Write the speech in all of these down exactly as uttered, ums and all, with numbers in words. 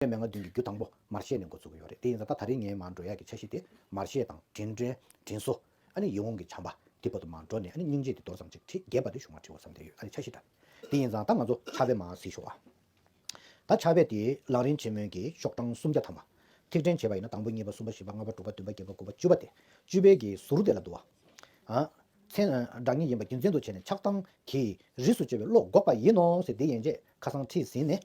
ཀུན་མན་ངག་བདུན་གྱི་རྒྱུ་དང་པོ་མར་ཤེས་ནས་འགོ་ཚུགས་ཀྱི་ཡོད་རེད། དེ་ཡིན་ཙང་ད་ད་རིང་ངས་མར་འགྲོ་ཡག་གི་འཆར་གཞི་དེ་མར་ཤེས་དང་དྲིན་དྲན་དྲིན་གཟོ། ཨ་ནི་ཡིད་འོང་གི་བྱམས་པ་དེ་བར་དུ་མར་འགྲོ་ནས། ཨ་ནི་སྙིང་རྗེ་དེ་མདོར་ཙམ་ཅིག་ཁྲིད་རྒྱས་པ་དེ་གཞུག་མར་ཁྲིད་དགོས་བསམ་བསྡད་ཡོད། ཨ་ནི་འཆར་གཞི་ད། དེ་ཡིན་ཙང་ད་ང་ཚོ་ཕྱག་དཔེ་མར་གཟིགས་ཤོག་ཨ། ད་ཕྱག་དཔེ་དེ་ལམ་རིམ་ཆེན་མོའི་གི་ཤོག་གྲངས་སུམ་བརྒྱ་ཐམ་པ། ཐིག་ཕྲེང་བྱས་པ་ཡིན་ན་དང་པོ་གཉིས་པ་གསུམ་པ་བཞི་པ་ལྔ་པ་དྲུག་པ་བདུན་པ་བརྒྱད་པ་དགུ་པ་བཅུ་པ་སྟེ། བཅུ་པའི་གི་ཟུར་དེ་ལ་འདུག་བ། ཨ། མཚན་སྒྲ་ཉིད་ཡིན་པ་རྒྱུ་མཚན་དུ་བྱས་ནས་ཆགས་སྡང་གི་རིས་སུ་བཅད་པའི་བློ་འགོག་པ་ཡིན་ནོ་ཟེར་དེ་ཡན་ཆད་ཁ་སང་ཁྲིད་ཟིན་ནས།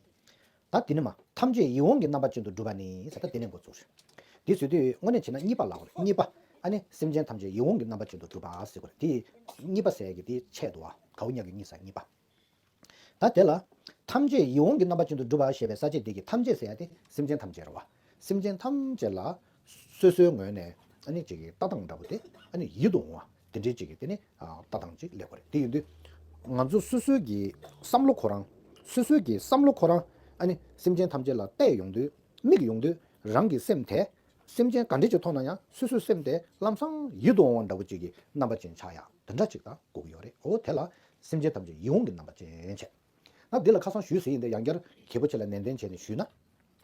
ད་དེ་ནི་མ་ཐམས་ཅད་ཡིད་འོང་གི་རྣམ་པ་ཅན་དུ་སྒྲུབ་པ་ནི་ཟེར། ད་དེ་ནས་འགོ་ཚུགས་རེད། དེ་ཟེར་དུས་དངོས་གནས་བྱས་ན་གཉིས་པ་ལ་འོ་རེད། གཉིས་པ། ཨ་ནི་སེམས་ཅན་ཐམས་ཅད་ཡིད་འོང་གི་རྣམ་པ་ཅན་དུ་སྒྲུབ་པ་ཟེར་དགོས་རེད། དེ་གཉིས་པ་ཟེར་ཡ་གི་དེ་ཆད་འདུག་བ། གའུ་ཉག་གི་གཉིས་ས་གཉིས་པ། ད་དེ་ལ། ཐམས་ཅད་ཡིད་འོང་གི་རྣམ་པ་ཅན་དུ་སྒྲུབ་པ་ཞེས་པའི་ས་བཅད་འདི་གི་ཐམས་ཅད་ཟེར་ཡ་དེ་སེམས་ཅན་ཐམས་ཅད་རེད་བ། སེམས་ཅན་ཐམས་ཅད་ལ་སོ་སོའི་ངོས་ནས་ཨ་ནི་ཅིག་གི་ལྟ་སྟངས་འདྲ་པོ་དེ་ཨ་ནི་ཡིད་དུ་འོང་བ་དེ་འདྲའི་ཅིག་གི་དེ་ནི་ལྟ་སྟངས་ཅིག་སླེབས་པ་རེད། དེ་ཡིན་དུས་ང་ཚོ་སོ་སོའི་གི་བསམ་བློ་ཁོ་རང་། སོ་སོའི་གི་བསམ་བློ་ཁོ་རང་ཨ་ནི་སེམས་ཅན་ཐམས་ཅད་ལ་བལྟས་ཡོང་དུས་དམིགས་ཡོང་དུས་རང་གི་སེམས་དེ། སེམས་ཅན་ག་འདྲ་ཅིག་མཐོང་ན་ཡང་སོ་སོའི་སེམས་དེ་ལམ་སང་ཡིད་དུ་འོང་བ་འདྲ་པོ་ཅིག་གི་རྣམ་པ་ཅན་ཆགས་ཡག་དེ་འདྲ་ཅིག་དང་དགོས་ཀྱི་ཡོད་རེད། འོ་དེ་ལ་སེམས་ཅན་ཐམས་ཅད་ཡིད་འོང་གི་རྣམ་པ་ཅན་བྱས། ང་འདི་ལ་ཁ་སང་ཞུས་ཟིན་ཡིན་ཏེ་ཡང་བསྐྱར་གལ་པོ་ཆེ་ལ་ནན་ཏན་བྱས་ནས་ཞུས་ན།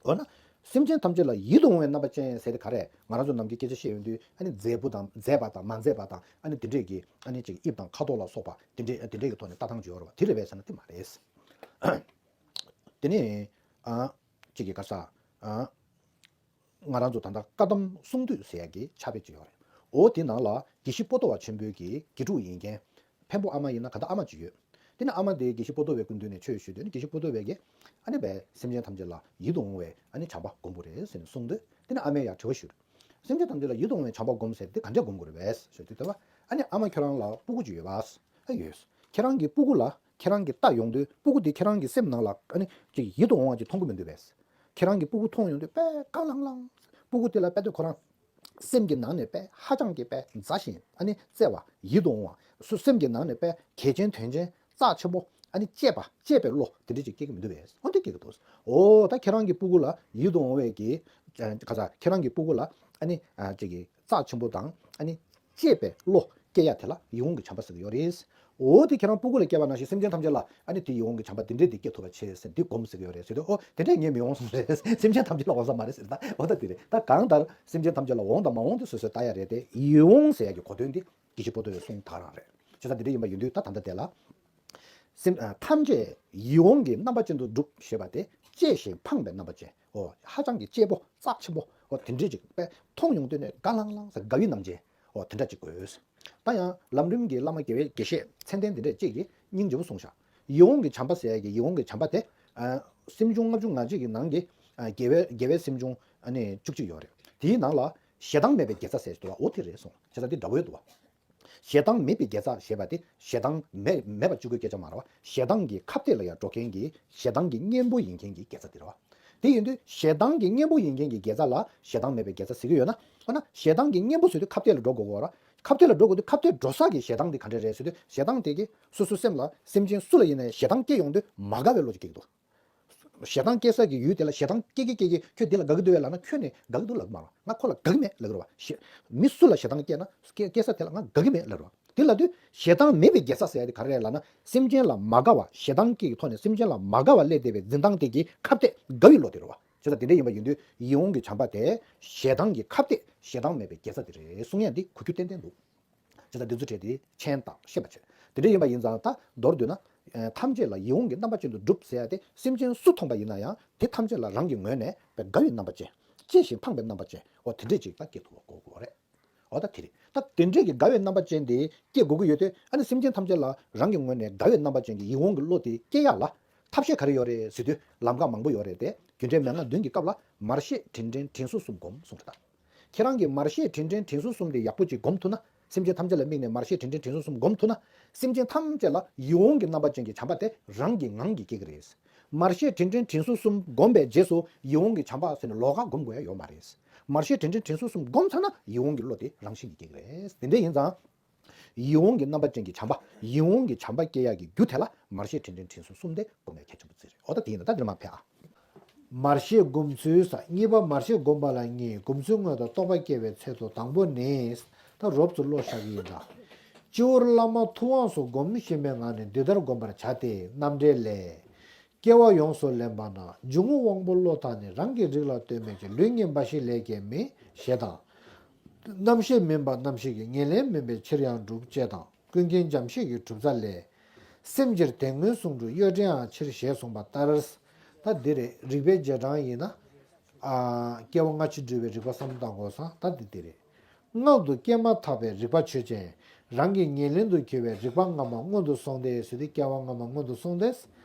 འོ་ན། སེམས་ཅན་ཐམས་ཅད་ལ་ཡིད་དུ་འོང་བའི་རྣམ་པ་ཅན་ཟེར་དེ་ག་རེ། ང་རང་ཚོ་ནམ་རྒྱུན་སྐད་ཆ་བཤད་ཡོང་དུས་ཨ་ནི་མཛེས་པོ་དང་མཛེས་པ་དང་མ་མཛེས་པ་དང་ཨ་ནི་དེ་འདྲས་ཀྱི་ཨ་ནི་ཅིག་དབྱིབས་དང་ཁ་དོག་ལ་སོགས་པ་དེ་འདྲས་དེ་འདྲས་ཀྱི་ཐོག་ནས་ལྟ་སྟངས་ཅིག་ཡོད་རེད་བ། དེ་རེད་པས་ཟེར་ན་དེ་མ་རེད། དེ་ནས་ཨ་ཅིག་གི་ག་ས་ཨ། ང་རང་ཚོ་ད་ལྟ་བཀའ་གདམས་གསུང་བསྡུས་ཟེར་ཡག་གི་ཕྱག་དཔེ་ཅིག་ཡོད་རེད། འོ་དེ་ནང་ལ་དགེ་བཤེས་པོ་ཏོ་བ་ཆེན་པོའི་གི་དགེ་ཕྲུག་ཡིན་མཁན། འཕན་པོ་ཨ་མ་ཡིན་ན་ག་ད་ཨ་མ་ཅིག་ཡོད། དེ་ནས་ཨ་མ་དེས་དགེ་བཤེས་པོ་ཏོ་བའི་སྐུ་མདུན་ནས་ཆོས་ཞུས་དུས་ནི་དགེ་བཤེས་པོ་ཏོ་བས་ཀྱིས་ཨ་ནི་བས་སེམས་ཅན་ཐམས་ཅད་ལ་ཡིད་དུ་འོང་བའི་ཨ་ནི་བྱམས་པ་སྒོམ་དགོས་རེད་ཟེར་ནས་གསུངས་དུས་དེ་ནས་ཨ་མས་ཡང་དྲི་བ་ཞུས། སེམས་ཅན་ཐམས་ཅད་ལ་ཡིད་དུ་འོང་བའི་བྱམས་པ་སྒོམ་ཟེར་དེ་ག་འདྲས་སྒོམ་དགོས་རེད་བས་ཞུས་དུས་དེ་བ་ཨ་ནི་ཨ་མ་ཁྱོད་རང་ལ་སྤུ་གུ་ཅིག་ཡོད་པ། ཨ་ཡོད། ཁྱེད་རང་གི་སྤུ་གུ་ལ་ཁྱེད་རང་གིས་ལྟ་ཡོང་དུས་སྤུ་གུ་དེ་ཁྱེད་རང་གི་སེམས་ནང་ལ་ཨ་ནི་ཅིག་ཡིད་དུ་འོང་བ་ཅིག་མཐོང་གི་མི་འདུག་པས། ཁྱེད་རང་གིས་སྤུ་གུ་མཐོང་ཡོང་དུས་དཔེ་དགའ་ལྷང་ལྷང་། སྤུ་གུ་དེ་ལ་དཔེ་དེ་ཁོ་རང་སེམས་ཀྱི་ནང་ནས་དཔེ་ཧ་ཅང་གི་དཔེ་མཛའ་ཞིང་ཨ་ནི་བརྩེ་བ་ཡིད་དུ་འོང་བ། སུ་སེམས་ཀྱི་ནང་ནས་དཔེ་གལ་ཆེན་དོན་ཆེན་རྩ་ཆེན་པོ་ཨ་ནི་གཅེས་པ་གཅེས་པའི་བློ་དེ་འདྲ་ཅིག་སྐྱེ་གི་མི་འདུག་པས། འོ་དེ་སྐྱེ་གི་འདུག་འོ་ད་ཁྱེད་རང་གི་སྤུ་གུ་ལ་ཡིད་དུ་འོང་བའི་གི་ཁ་ཚ་ཁྱེད་རང་གི་སྤུ་གུ་ལ་ཨ་ནི་ཅིག་གི་རྩ་ཆེན་པོ་དང་ཨ་ནི་གཅེས་པའི་བློ་སྐྱེ་ཡ་དེ་ལ་ཡིད་འོང་གི་བྱམས་པ་ཟེར་གི་ཡོད་རེད། འོ་དེ་ཁྱེད་རང་སྤུ་གུ་ལ་སྐྱེས་པ་ནང་བཞིན་སེམས་ཅན་ཐམས་ཅད་ལ་ཨ་ནི་དེ་ཡིད་འོང་གི་བྱམས་པ་དེ་འདྲས་དེ་སྐྱེ་ཐུབ་པ་བྱེད་ཟེར་འདི་སྒོམ་ཟེར་གི་ཡོད་རེད་ཟེར་དུས། འོ་དེ་འདྲས་ངས་མི་འོང་གསུངས་རེད། སེམས་ཅན་ཐམས་ཅད་ལ་འོང་ས་མ་རེད་ཟེར། ད་འོ་ད་དེ་རེད། ད་གང་ལྟར་སེམས་ཅན་ཐམས་ཅད་ལ་འོང་དང་མ་འོང་དེ་སོ་སོས་ལྟ་ཡ་རེད་དེ། ཡིད་འོང་ཟེར་ཡ་གི་གོ་དོན་འདི་དགེ་བཤེས་པོ་ཏོ་ཡི་གསུང་དག་རང་རེད། བྱས་ཙང་དེ་འདྲས་ཡིན་པ་ཡིན་དུས་ད་ད་ལྟ་དེ་ལ། སེམས་ཨ་ཐམས་ཅད་ཡིད་འོང་གི་རྣམ་པ་ཅན་དུ་སྒྲུབ་ཞེས་པ་དེ་གཅེས་ཤིང་ཕངས་པའི་རྣམ་པ་ཅན། འོ་ཧ་ཅང་གི་གཅེས་པོ་རྩ་ཆེན་པོ་འོ་དེ་འདྲས་ཅིག་པས་མཐོང་ཡོང་དུས་ནས་དགའ་ལྷང་ལྷང་ཟེར་དགའ་བའི་རྣམ་འགྱེད་འོ་དེ་འདྲ་ཅིག་དགོས། ད་ཡང་ལམ་རིམ་གྱི་བླ་མ་དགེ་བའི་དགེ་བཤེས་མཚན་ལྡན་དེ་འདྲས་ཅིག་གིས་སྙིང་རྗེ་པོ་གསུངས་ཤག་ཡིད་འོང་གི་བྱམས་པ་ཟེར་ཡ་གི་ཡིད་འོང་གི་བྱམས་པ་དེ་ཨ་སེམས་བྱུང་ལྔ་བཅུ་ང་གཅིག་གི་ནང་གི་ཨ་དགེ་བའི་དགེ་བའི་སེམས་བྱུང་ཨ་ནི་བཅུ་གཅིག་ཡོད་རེད། དེའི་ནང་ལ་ཞེ་སྡང་མེད་པའི་དགེ་རྩ་ཟེར་འདུག་བ། འོ་དེ་རེད་གསུངས། བྱས་ཙང་དེ་འདྲ་བོ་ཡོད་འདུག་བ། ཞེ་སྡང་མེད་པའི་དགེ་རྩ་ཞེས་པ་དེ་ཞེ་སྡང་མེད་མེད་པ་བཅུག་དགོས་སྐད་ཆ་མ་རེད་བ། ཞེ་སྡང་གི་ཁ་གཏད་ལ་ཡང་འགྲོ་མཁན་གྱི་ཞེ་སྡང་གི་གཉེན་པོ་ཡིན་མཁན་གྱི་དགེ་རྩ་དེ་རེད་བ། དེ་ཡིན་དུས་ཞེ་སྡང་གི་གཉེན་པོ་ཡིན་མཁན་གྱི་དགེ་རྩ་ལ་ཞེ་སྡང་མེད་པའི་དགེ་རྩ་ཟེར་གྱི་ཡོད་ན། འོ་ན་ཞེ་སྡང་གི་གཉེན་པོ་ཟེར་དུས་ཁ་གཏད་ལ་འགྲོ་དགོས་ཀྱི་རེད་བ། ཁ་གཏད་ལ་འགྲོ་དགོས་དུས་ཁ་གཏད་འགྲོ་ས་གི་ཞེ་སྡང་དེ་ག་འདྲ་རེད་ཟེར་དུས་ཞེ་སྡང་དེ་གིས་སོ་སོའི་སེམས་ལ་སེམས་ཅན་སུ་ལ་ཡིན་ན་ཡང་ཞེ་སྡང་སྐྱེ་ཡོང་དུས་མ་དགའ་བའི་བློ་ཅིག་སྐྱེ་གི་འདུག་ཞེ་སྡང་སྐྱེ་ས་གི་ཡུལ་དེ་ལ་ཞེ་སྡང་སྐྱེ་གི་སྐྱེ་གི་ཁྱོད་འདི་ལ་དགའ་གི་འདུག་བས་ལབ་ན་ཁྱོད་ནི་དགའ་གི་འདུག་ལབ་གི་མ་རེད། ང་ཁོ་ལ་དགའ་གི་མེད་ལབ་གི་རེད་བ། ཞེ་མི་སུ་ལ་ཞེ་སྡང་སྐྱེ་ན་སྐྱེ་སྐྱེ་ས་དེ་ལ་ང་དགའ་གི་མེད་ལབ་རེད་བ། དེ་ལབ་དུས་ཞེ་སྡང་མེད་པའི་དགེ་རྩ་ཟེར་ཡ་དེ་ག་རེ་རེད་ལབ་ན། སེམས་ཅན་ལ་མ་དགའ་བ་ཞེ་སྡང་སྐྱེ་གི་ཐོག་ནས་སེམས་ཅན་ལ་མ་དགའ་བ་སླེབས་བསྡད་པའི་འཛིན་སྟངས་དེ་གི་ཁ་གཏད་དགའ་བའི་བློ་དེ་རེད་བ། བྱས་ཙང་དེ་འདྲ་ཡིན་པ་ཡིན་དུས་ཡིད་འོང་གི་བྱམས་པ་དེ་ཞེ་སྡང་གི་ཁ་གཏད་ཞེ་སྡང་མེད་པའི་དགེ་རྩ་དེ་རེད་གསུང་ཡ་འདི་གོ་རྒྱུ་ཏན་ཏན་འདུག་བྱས་ཙང་འདི་ཚོ་གྲས་དེ་མཁྱེན་དང་ཤེས་པ་བྱོས། དེ་འདྲ་ཡིན་པ་ཡིན་ཙང་ད་མདོར་བསྡུས་ན། ཨ་ཐམས་ཅད་ལ་ཡིད་འོང་གི་རྣམ་པ་ཅན་དུ་སྒྲུབ་ཟེར་ཡ་དེ་སེམས་ཅན་སུ་མཐོང་པ་ཡིན་ན་ཡང་དེ་ཐམས་ཅད་ལ་རང་གི་ངོས་ནས་དཔེ་དགའ་བའི་རྣམ་པ་ཅན། གཅེས་ཤིང་ཕངས་པའི་རྣམ་པ་ཅན། འོ་དེ་འདྲས་ཅིག་ད་སྐྱེ་ཐུབ་པ་དགོས་དགོས་རེད། འོ་ད་དེ་རེད། ད་དེ་འདྲས་ཀྱི་དགའ་བའི་རྣམ་པ་ཅན་དེ་སྐྱེ་དགོས་ཀྱི་ཡོད་དུས་ཨ་ནི་སེམས་ཅན་ཐམས་ཅད་ལ་རང་གི་ངོས་ནས་དགའ་བའི་རྣམ་པ་ཅན་གྱི་ཡིད་འོང་གི་བློ་དེ་སྐྱེ་ཡག་ལ་ཐབས་ཤེས་ག་རེ་ཡོད་རེད་ཟེར་དུས་ལམ་ཁ་མང་པོ་ཡོད་རེད་དེ། རྒྱུ་འབྲས་མན་ངག་བདུན་གྱི་སྐབས་ལ་མར་ཤེས་དྲིན་དྲན་དྲིན་གཟོ་གསུམ་སྒོམ་གསུངས་རེད་ད། ཁྱེད་རང་གིས་མར་ཤེས་དྲིན་དྲན་དྲིན་གཟོ་གསུམ་དེ་ཡག་པོ་ཅིག་སྒོམ་ཐུབ་ན། སེམས་ཅན་ཐམས་ཅད་ལ་དམིགས་ནས་མར་ཤེས་དྲིན་དྲན་དྲིན་གཟོ་གསུམ་སྒོམ་ཐུབ་ན། སེམས་ཅན་ཐམས་ཅད་ལ་ཡིད་འོང་གི་རྣམ་པ་ཅན་གྱི་བྱམས་པ་དེ་རང་གི་ངང་གིས་སྐྱེ་གི་རེད། མར་ཤེས་དྲིན་དྲན་དྲིན་གཟོ་གསུམ་སྒོམ་པའི་རྗེས་སུ་ཡིད་འོང་གི་བྱམས་པ་ཟེར་ནས་ལོགས་ཀ་སྒོམ་དགོས་ཡ་ཡོད་མ་རེད། མར་ཤེས་དྲིན་དྲན་དྲིན་གཟོ་གསུམ་སྒོམ་ཚར་ན་ཡིད་འོང་གི་བློ་དེ་རང་བཞིན་གྱིས་སྐྱེ་གི་རེད། དེ་འདྲ་ཡིན་ཙང་། ཡིད་འོང་གི་རྣམ་པ་ཅན་གྱི་བྱམས་པ། ཡིད་འོང་གི་བྱམས་པ་སྐྱེ་ཡག་གི་རྒྱུ་དེ་ལ་མར་ཤེས་དྲིན་དྲན་དྲིན་གཟོ་གསུམ་དེ་སྒོམ་ཡ་གལ་ཆེན་པོ་ཅིག་རེད། འོ་ད་དེ་ཡིན་ན་ད་འདིར་མར་ཕེབས་ཨ། མར་ཤེས་སྒོམ་ཚུལ་ས་གཉིས་པ། མར་ཤེས་སྒོམ་པ་ལ་གཉིས། སྒོམ་ཚུལ་དངོས་དང་རྟོགས་པ་སྐྱེ་བའི་ཚད་དུ། དང་པོ་ནི། ད་རོབ་ཙམ་བློ་བཞག་གི་ཡིན་ད། སྤྱི་བོར་བླ་མ་ཐུབ་དབང་སོགས་སྒོམ་ཞིང་པའི་ངང་ནས་འདི་ལྟར་བསྒོམ་པར་བྱ་སྟེ། རྣམ་འགྲེལ་ལས། སྐྱེ་བ་ཡོངས་སུ་ལེན་པ་ན། འཇུག་ངོགས་དབང་པོ་བློ་དང་ནི། རང་གི་རིགས་ལ་ལྟོས་མེད་ཀྱི། ལུས་ངན་འབའ་ཞིག་ལས་སྐྱེས་མིན་ཞེས་དང་། རྣམ་ཤེས་མིན་པ་རྣམ་ཤེས་ཀྱི། ཉེར་ལེན་མིན་པའི་ཕྱིར་ཡང་གྲུབ་ཅེས་དང་། ཀུན་མཁྱེན་འཇམ་ཤེས་ཀྱི་གྲུབ་རྩ་ལས། སེམས་ཀྱི་དོན་མངོན་སུམ་དུ། གཡོ་བྲལ་ཡང་ཕྱིར་ཞེས་གསུངས་པ་ལྟར། ད་འདི་རེད། རིགས་པའི་རྗེས་འབྲང་ཡིན་ན། ཨ། སྐྱེ་བ་སྔ་ཕྱི་འཁྲུལ་བའི་རིགས་པ་བསམ་བློ་བཏང་དགོས་སམ། ད་འདི་འདི་རེད། མངལ་དུ་སྐྱེས་མ་ཐག་པའི་རིག་པ་ཆོས་ཅན། རང་གི་ཉེར་ལེན་དུ་གྱུར་པའི་རིག་པ་སྔ་མ་སྔོན་དུ་སོང་སྟེ་ཟེར་དུས། སྐྱེ་བ་སྔ་མ་སྔོན་དུ་སོང་སྟེ་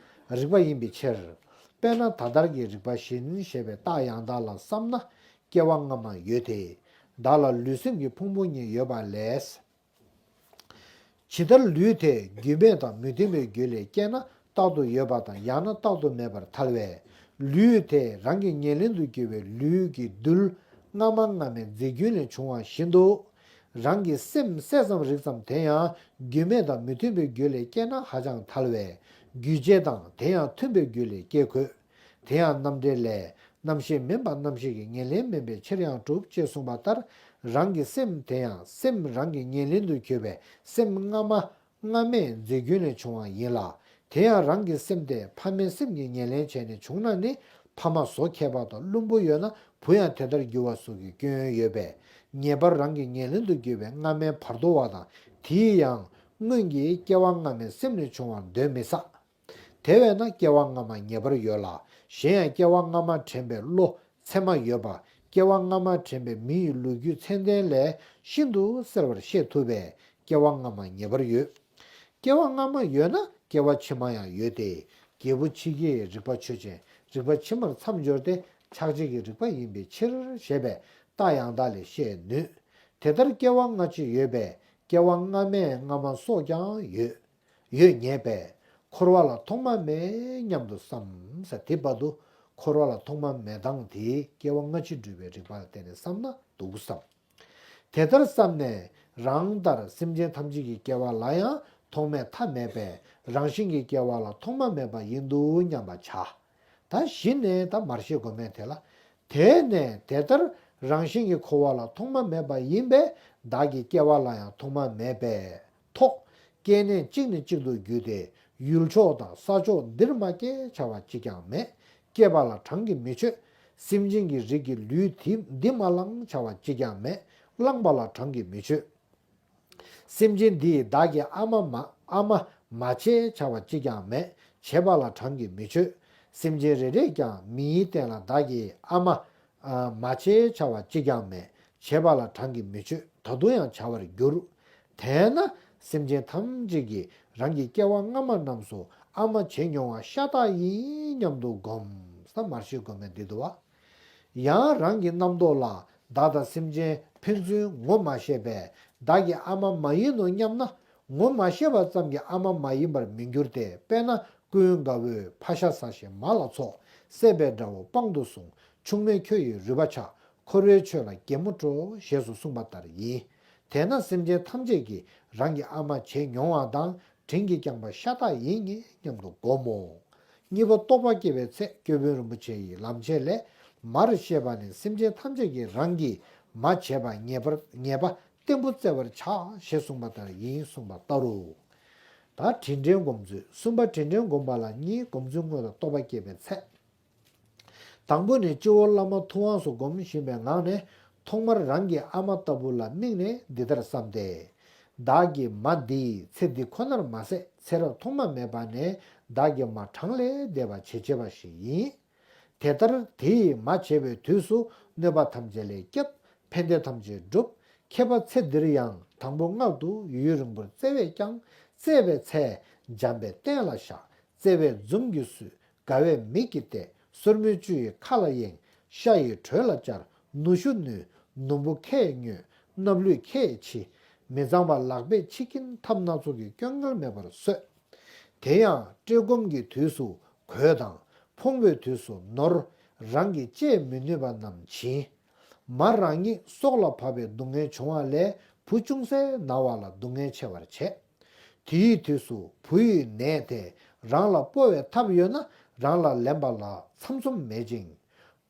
རིག་པ་ཡིན་པའི་ཕྱིར། དཔེར་ན་ད་ལྟར་གྱི་རིག་པ་བཞིན་ཞེས་པའི་རྟགས་ཡང་དག་ལ་བསམ་ན། སྐྱེ་བ་སྔ་མ་ཡོད་དེ། བདག་ལ་ལུས་སེམས་ཀྱི་ཕུང་པོ་གཉིས་ཡོད་པ་ལས། ཇི་ལྟར་ལུས་དེ་རྒྱུ་མེད་དང་མི་མཐུན་པའི་རྒྱུ་ལས་སྐྱེས་ན་རྟག་ཏུ་ཡོད་པ་དང་། ཡང་ན་རྟག་ཏུ་མེད་པར་ཐལ་བས། ལུས་དེ་རང་གི་ཉེར་ལེན་དུ་གྱུར་པའི་ལུས་ཀྱི་རྡུལ་སྔ་མ་སྔ་མའི་རྫས་རྒྱུན་ལས་བྱུང་བ་བཞིན་དུ། རང་གི་སེམས་གསལ་ཙམ་རིག་ཙམ་དེ་ཡང་རྒྱུ་མེད་དང་མི་མཐུན་པའི་རྒྱུ་ལས་སྐྱེས་ན་ཧ་ཅང་ཐལ་བས། རྒྱུ་བཅས་དང་དེ་ཡང་མཐུན་པའི་རྒྱུ་ལས་སྐྱེ་དགོས། དེ་ཡང་རྣམ་འགྲེལ་ལས། རྣམ་ཤེས་མིན་པ་རྣམ་ཤེས་ཀྱི། ཉེར་ལེན་མིན་པའི་ཕྱིར་ཡང་གྲུབ་ཅེས་གསུངས་པ་ལྟར། རང་གི་སེམས་དེ་ཡང་སེམས་རང་གི་ཉེར་ལེན་དུ་གྱུར་པའི་སེམས་སྔ་མ་སྔ་མའི་རྫས་རྒྱུན་ལས་བྱུང་བ་ཡིན་ལ། དེ་ཡང་རང་གི་སེམས་དེ་ཕ་མའི་སེམས་ཀྱི་ཉེར་ལེན་བྱས་ནས་བྱུང་ན་ནི། ཕ་མ་བཟོ་མཁས་པ་དང་བླུན་པོ་ཡོད་ན་བུ་ཡང་དེ་ལྟར་འགྱུར་བ་སོགས་ཀྱི་སྐྱོན་ཡོད་པས། ངེས་པར་རང་གི་ཉེར་ལེན་དུ་གྱུར་པའི་སྔ་མའི་བར་དོ་བ་དང་། དེའི་ཡང་སྔོན་གྱི་སྐྱེ་བ་སྔ་མའི་སེམས་ལས་བྱུང་བར་འདོད་མི་ཟ། དེ་བས་ན་སྐྱེ་བ་སྔ་མ་ངེས་པར་ཡོད་ལ། གཞན་ཡང་སྐྱེ་བ་སྔ་མ་དྲན་པའི་བློ་ཚད་མ་ཡོད་པ། སྐྱེ་བ་སྔ་མ་དྲན་པའི་མི་ཡི་ལོ་རྒྱུས་ཚད་ལྡན་ལས་ཤིན་ཏུ་གསལ་བར་ཤེས་ཐུབ་པས། སྐྱེ་བ་སྔ་མ་ངེས་པར་ཡོད། སྐྱེ་བ་སྔ་མ་ཡོད་ན་སྐྱེ་བ་ཕྱི་མ་ཡང་ཡོད་དེ། རྒྱལ་པོ་ཆེ་གེའི་རིག་པ་ཆོས་ཅན། རིག་པ་ཕྱི་མར་མཚམས་སྦྱོར་ཏེ་ཆགས་བྱེད་ཀྱི་རིག་པ་ཡིན་པའི་ཕྱིར་ཞེས་པའི་རྟགས་ཡང་དག་ལས་ཤེས་ནུས། དེ་ལྟར་སྐྱེ་བ་སྔ་ཕྱི་ཡོད་པས། སྐྱེ་བ་སྔ་མའི་སྔ་མ་སོགས་ཀྱང་ཡོད། ཡོད་ངེས་པས། འཁོར་བ་ལ་ཐོག་མ་མེད་སྙམ་དུ་བསམ་ས། དེ་བར་དུ་འཁོར་བ་ལ་ཐོག་མ་མེད་སྟངས་དེ་སྐྱེ་བ་སྔ་ཕྱི་འཁྲུལ་བའི་རིག་པ་ལ་བརྟེན་ནས་བསམ་ན་འདུག་བསམ། དེ་ལྟར་བསམ་ནས་རང་ལྟར་སེམས་ཅན་ཐམས་ཅད་ཀྱི་སྐྱེ་བ་ལ་ཡང་ཐོག་མེད་མཐའ་མེད་པས། རང་བཞིན་གྱི་སྐྱེ་བ་ལ་ཐོག་མ་མེད་པ་ཡིན་འདུག་སྙམ་པ་བྱ། ད་གཞི་ནས་ད་མར་ཤེས་དགོས་མེད་དེ་ལ། དེ་ནས་དེ་ལྟར་རང་བཞིན་གྱི་འཁོར་བ་ལ་ཐོག་མ་མེད་པ་ཡིན་པས། བདག་གི་སྐྱེ་བ་ལ་ཡང་ཐོག་མ་མེད་པས་ཐོགས། སྐྱེ་གནས་གཅིག་ནས་གཅིག་ཏུ་བརྒྱུད་དེ་ཡུལ་ཕྱོགས་དང་ས་ཕྱོགས་འདིར་མ་སྐྱེས་བྱ་བ་གཅིག་ཀྱང་མེད། སྐྱེས་པ་ལ་གྲངས་ཀྱིས་མི་ཆོད། སེམས་ཅན་གྱི་རིགས་ཀྱི་ལུས་འདི་འདི་མ་བླངས་བྱ་བ་གཅིག་ཀྱང་མེད། བླངས་པ་ལ་གྲངས་ཀྱིས་མི་ཆོད། སེམས་ཅན་འདིས་བདག་གི་ཨ་མ་མ་ཨ་མ་མ་བྱས་བྱ་བ་གཅིག་ཀྱང་མེད། བྱས་པ་ལ་གྲངས་ཀྱིས་མི་ཆོད། སེམས་ཅན་རེ་རེས་ཀྱང་མིའི་རྟེན་ལ་བདག་གི་ཨ་མ་ཨ་མ་བྱས་བྱ་བ་གཅིག་ཀྱང་མེད། བྱས་པ་ལ་གྲངས་ཀྱིས་མི་ཆོད། ད་དུང་ཡང་བྱ་བར་འགྱུར། དེས་ན་སེམས་ཅན་ཐམས་ཅད་ཀྱིས་རང་གི་སྐྱེ་བ་སྔ་མ་རྣམས་སུ་ཨ་མ་བྱས་མྱོང་བ་ཤ་སྟག་ཡིན་སྙམ་དུ་སྒོམ། ས་མར་ཤེས་དགོས་མེད་འདི་འདུག་བ། ཡང་རང་གི་རྣམ་རྟོག་ལ་བདག་དང་སེམས་ཅན་ཕན་ཚུན་ངོ་མ་ཤེས་པས། བདག་གི་ཨ་མ་མ་ཡིན་ནོ་སྙམ་ན། ངོ་མ་ཤེས་པ་ཙམ་གྱིས་ཨ་མ་མ་ཡིན་པར་མི་འགྱུར་ཏེ། དཔེར་ན་ཀུན་དགའ་བོས་ཕ་ཤ་ཟ་ཞིང་མ་ལ་འཚོགས། བསད་པའི་དགྲ་བོ་དཔང་དུ་བཟུང་། ཆུང་མས་ཁྱོ་ཡི་རུས་པ་ཆག། འཁོར་བའི་ཆོས་ལ་གད་མོ་བྲོ། ཞེས་སུ་གསུངས་པ་ལྟར་ཡིན། དེས་ན་སེམས་ཅན་ཐམས་ཅད་ཀྱིས་རང་གི་ཨ་མ་བྱས་མྱོང་བ་དང་། དྲིན་གྱིས་བསྐྱངས་པ་ཤ་སྟག་ཡིན་ངེས་སྙམ་དུ་སྒོམ་མོ། གཉིས་པ་རྟོགས་པ་སྐྱེ་བའི་ཚེ་སྐྱོར་དཔོན་རིན་པོ་ཆེ་ཡི་ལམ་ཁྱེར་ལས། མར་ཤེས་པ་ནི་སེམས་ཅན་ཐམས་ཅད་ཀྱིས་རང་གིས་མ་བྱས་པ་ངེས་པར་ངེས་པ་བརྟན་པོ་བཙལ་བར་བྱ། ཞེས་གསུངས་པ་ལྟར་ཡིན་གསུངས་པ་ལྟར་རོ། ད་དྲིན་དྲན་སྒོམ་ཚུལ། གསུམ་པ་དྲིན་དྲན་སྒོམ་པ་ལ་གཉིས། སྒོམ་ཚུལ་དངོས་དང་རྟོགས་པ་སྐྱེ་བའི་ཚེ། དང་པོ་ནི་སྤྱི་བོར་བླ་མ་ཐུབ་དབང་སོགས་སྒོམ་བཞིན་པའི་ངང་ནས། ཐོག་མར་རང་གི་ཨ་མ་ལྟ་བུ་ལ་དམིགས་ནས་འདི་ལྟར་བསམ་སྟེ། བདག་གི་མ་འདིས་ཚེ་འདི་ཁོ་ནར་མ་ཟད་ཚེ་རབས་ཐོག་མ་མེད་པ་ནས་བདག་གི་མ་གྲངས་ལས་འདས་པ་བྱེད་བྱེད་པ་ཞིག་ཡིན། དེ་ལྟར་དེ་ཡི་མ་བྱས་པའི་དུས་སུ་གནོད་པ་ཐམས་ཅད་ལས་སྐྱབས། ཕན་བདེ་ཐམས་ཅད་སྒྲུབ། ཁྱད་པར་ཚེ་འདིར་ཡང་དང་པོ་མངལ་དུ་ཡུན་རིང་པོར་བཙལ་བས་ཀྱང་། བཙལ་བའི་ཚེ་འཇམ་པའི་སྟན་ལ་བཞག། བཙལ་བའི་འཛུམ་གྱིས་བསུས། དགའ་བའི་མིག་གིས་བལྟས། སོར་མོའི་བཅུ་ཡི་ཁ་ལ་གཡེང་། ཤ་ཡི་དྲོད་ལ་བཅར། ནུ་ཞོ་ནུས། ནུ་འབུ་ཁས་ཉོས། སྣབས་ལུད་ཁས་ཕྱིས། མི་གཙང་བ་ལག་པས་ཕྱིས་ཀྱིན་ཐབས་སྣ་ཚོགས་ཀྱིས་སྐྱོན་འགལ་མེད་པར་གསོས། དེ་ཡང་བཀྲེས་སྐོམ་གྱི་དུས་སུ་གོས་དང་། ཕོངས་པའི་དུས་སུ་ནོར། རང་གིས་སྤྱད་མི་ནུས་པ་རྣམས་བྱིན། མ་རང་ཉིད་སྲོག་ལ་བབ་པའི་སྡུག་བསྔལ་བྱུང་བ་ལས་བུ་ཅུང་ཟད་ན་བ་ལ་སྡུག་བསྔལ་ཆེ་བར་བྱེད། དེའི་དུས་སུ་བུ་ཡི་ནད་དེ་རང་ལ་སྤོ་བའི་ཐབས་ཡོད་ན་རང་ལ་ལེན་པ་ལ་ཚམ་ཚོམ་མེད་ཅིང་།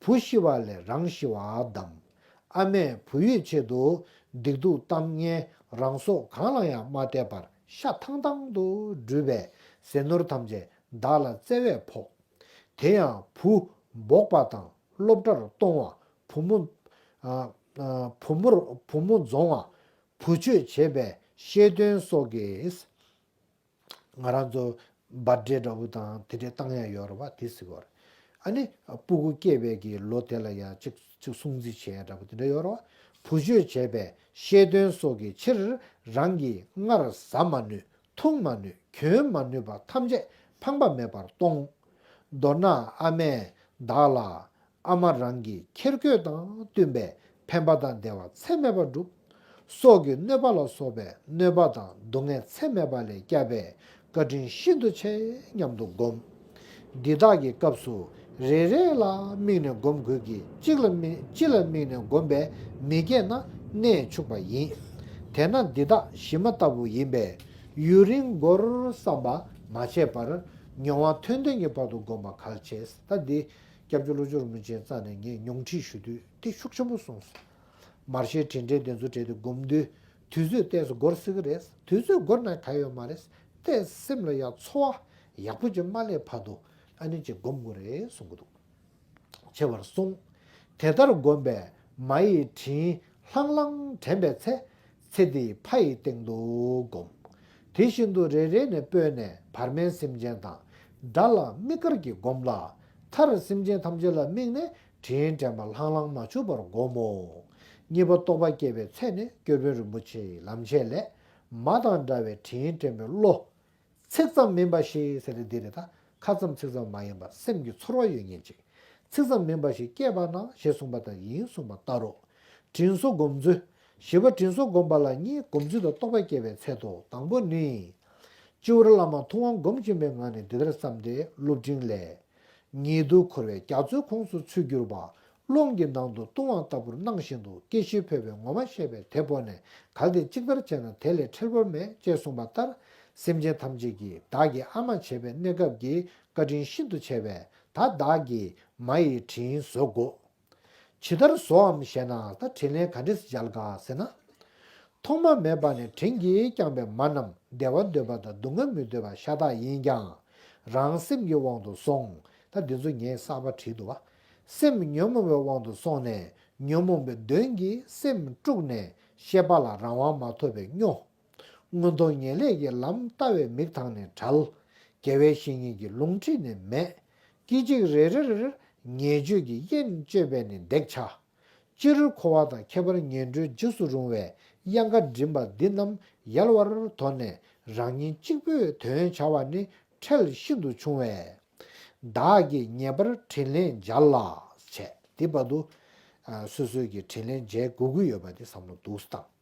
བུ་ཤི་བ་ལས་རང་ཤི་བ་དང་། ཨ་མས་བུ་ཡི་ཆེད་དུ་སྡིག་སྡུག་བཏང་མཁན་རང་སྲོག་གང་ལ་ཡང་མ་གཏད་པར་ཤ་ཐང་ཐང་དུ་བཀྲུས་པའི་ཟས་ནོར་ཐམས་ཅད་བདག་ལ་བཙལ་བས་ཕོག། དེ་ཡང་བུ་འབོག་པ་དང་སློབ་གྲྭར་གཏོང་བ། བུ་མོ་ཨ་ཨ་བུ་མོར་བུ་མོ་རྫོང་བ། བུ་སྤྱོད་བྱེད་པའི་ཤེས་དོན་སོགས་ཀྱིས། ང་རང་ཚོ་བར་ཌེ་འདྲ་བོ་དང་དེ་འདྲའི་བཏང་ཡ་ཡོད་རེད་བ། དེ་ཟེར་བ་རེད། ཨ་ནི་སྤུ་གུ་སྐྱེས་པའི་གི་ལོ་དེ་ལ་ཡང་གཅིག་གཅིག་སྲུང་བརྩི་བྱེད་ཡ་འདྲ་བོ་དེ་འདྲ་ཡོད་རེད་བ། བུ་སྤྱོད་བྱས་པའི་ཤེས་དོན་སོགས་ཀྱི་ཕྱིར་རང་གིས་སྔར་ཟ་མ་ནུས། འཐུང་མ་ནུས། གྱོན་མ་ནུས་པ་ཐམས་ཅད་ཕངས་པ་མེད་པར་གཏོང་། མདོར་ན་ཨ་མས་བདག་ལ་ཨ་མ་རང་གི་ཁྱེར་འཁོས་དང་བསྟུན་པའི་ཕན་པ་དང་བདེ་བ་ཚད་མེད་པ་བསྒྲུབ། སྲོག་གི་གནོད་པ་ལ་སོགས་པའི་གནོད་པ་དང་སྡུག་བསྔལ་ཚད་མེད་པ་ལས་བསྐྱབས་པས་བཀའ་དྲིན་ཤིན་ཏུ་ཆེ་སྙམ་དུ་བསྒོམ། འདི་དག་གི་སྐབས་སུ་རེ་རེ་ལ་དམིགས་ནས་བསྒོམ་དགོས་ཀྱི། གཅིག་ལ་དམིགས་སྤྱི་ལ་དམིགས་ནས་བསྒོམས་པས་མི་སྐྱེ་ན་གནས་འཆུག་པ་ཡིན། དེས་ན་འདི་དག་གཞི་མ་ལྟ་བུ་ཡིན་པས་ཡུན་རིང་འགོར་བསམ་པ་མ་བྱས་པར་མྱོང་བ་ཐོན་ཐོན་གྱི་བར་དུ་བསྒོམ་པ་གལ་ཆེ། ད་འདི་སྐྱབས་རྗེ་བློ་བཟང་རིན་པོ་ཆེའི་རྩ་ནས་ངས་མྱོང་ཁྲིད་ཞུ་དུས་དེ་ཤུགས་ཆེན་པོ་གསུངས་སོང་། མར་ཤེས་དྲིན་དྲན་དེ་ཚོ་བྲལ་ཏེ་སྒོམ་དུས་དུས་ཚོད་ཏོག་ཙམ་འགོར་སྲིད་ཀྱི་རེད། དུས་ཚོད་འགོར་ན་ག་ཡོད་མ་རེད། ཏོག་ཙམ་སེམས་ལ་ཡང་ཚོར་བ་ཡག་པོ་ཅིག་མ་སླེབས་བར་དུ་ཨ་ནི་ཅིག་སྒོམ་དགོས་རེད་གསུང་གི་འདུག་ཆེ་བར་གསུངས། དེ་ལྟར་བསྒོམས་པས་མ་ཡི་དྲིན་ལྷང་ལྷང་དྲན་པའི་ཚེ། ཚེ་འདིའི་ཕ་ཡི་སྟེང་དུ་བསྒོམ། དེ་བཞིན་དུ་རེ་རེ་ནས་སྤོས་ནས་བར་མའི་སེམས་ཅན་དང་དགྲ་ལ་དམིགས་བཀར་གྱིས་བསྒོམ་ལ། མཐར་སེམས་ཅན་ཐམས་ཅད་ལ་དམིགས་ནས་དྲིན་དྲན་པ་ལྷང་ལྷང་མ་བཅུག་པར་བསྒོམ་མོ། གཉིས་པ་རྟོགས་པ་སྐྱེས་པའི་ཚེ་ནི་སྐྱོར་དཔོན་རིན་པོ་ཆེའི་ལམ་ཆས་ལས། མ་དང་འདྲ་བའི་དྲིན་དྲན་པའི་བློ། ཚིག་ཙམ་མིན་པ་ཞིག་ཟེར་ཏེ་འདི་རེད། ད་ཁ་ཙམ་ཚིག་ཙམ་མ་ཡིན་པ་སེམས་ཀྱི་ཚོར་བ་ཡོད་མཁན་ཅིག་ཚིག་ཙམ་མིན་པ་ཞིག་སྐྱེས་པ་ན་ཞེས་གསུངས་པ་ལྟར་ཡིན་གསུངས་པ་ལྟར་རོ། དྲིན་གཟོ་སྒོམ་ཚུལ། བཞི་པ་དྲིན་གཟོ་སྒོམ་པ་ལ་གཉིས། སྒོམ་ཚུལ་དང་རྟོགས་པ་སྐྱེ་བའི་ཚད་དོ། དང་པོ་ནི། སྤྱི་བོར་བླ་མ་ཐུབ་དབང་སྒོམ་བྱེད་པའི་ངང་ནས་འདི་ལྟར་བསམས་ཏེ། སློབ་སྤྲིང་ལས། ཉིད་དུ་འཁོར་བའི་རྒྱ་མཚོའི་ཁོངས་སུ་ཚུད་གྱུར་པ། རླུང་གི་ནང་དུ་ལྟུང་བ་ལྟ་བུར་སྣང་བཞིན་དུ་སྐྱེ་ཤི་འཕོ་བའི་ངོ་མ་ཤེས་པས་དེ་བོར་ནས་གལ་ཏེ་ཅིག་ལྟར་བྱས་ན་དེ་ལས་ཁྲེལ་བ་མེད་ཅེས་གསུངས་པ་ལྟར། སེམས་ཅན་ཐམས་ཅད་ཀྱིས་བདག་གི་ཨ་མ་བྱས་པའི་གནས་སྐབས་ཀྱི་བཀའ་དྲིན་ཤིན་ཏུ་ཆེ་བས། ད་བདག་གིས་མ་ཡི་དྲིན་གཟོ་དགོས། ཇི་ལྟར་གཟོའམ་ཞེ་ན། ད་དྲིན་ལན་ག་འདྲས་འཇལ་ག་ཟེར་ན། ཐོག་མ་མེད་པ་ནས་དྲིན་གྱིས་བསྐྱངས་པའི་མ་རྣམས་བདེ་བ་འདོད་པ་དང་སྡུག་བསྔལ་མི་འདོད་པ་ཤ་སྟག་ཡིན་ཀྱང་། རང་སེམས་ཀྱི་དབང་དུ་སོང་། ད་འདི་ཚོ་ངས་གསར་པ་བྲིས་འདུག་བ། སེམས་ཉོན་མོངས་པའི་དབང་དུ་སོང་ནས་ཉོན་མོངས་པའི་གདོན་གྱིས་སེམས་དཀྲུགས་ནས་ཤེས་པ་ལ་རང་དབང་མ་ཐོབ་པས་སྨྱོ། མངོན་མཐོ་ངེས་ལེགས་ཀྱི་ལམ་ལྟ་བའི་མིག་མཐའ་ནས་བྲལ། དགེ་བའི་བཤེས་གཉེན་གྱི་ལུང་ཁྲིད་ནས་མེད། སྐད་ཅིག་རེ་རེར་ཉེས་སྤྱོད་ཀྱི་དབྱེན་དཔྱོད་པས་ནི་འདེགས་བྱ། སྤྱིར་འཁོར་བ་དང་ཁྱད་པར་ངན་འགྲོའི་འཇིགས་སུ་རུང་བའི་གཡང་ཁ་འགྲིམ་པ་འདི་རྣམས་ཡལ་བར་དོར་ནས་རང་ཉིད་གཅིག་པུས་དོན་བྱ་བ་ནི་ཁྲེལ་ཤིན་ཏུ་ཆུང་བས། བདག་གིས་ངེས་པར་དྲིན་ལན་འཇལ་ལ་བྱས། དེ་བར་དུ་ཨ་སོ་སོས་ཀྱི་དྲིན་ལན་འཇལ་དགོས་ཀྱི་ཡོད་པ་དེ་བསམ་བློ་འདུག་སེ་བཏང་།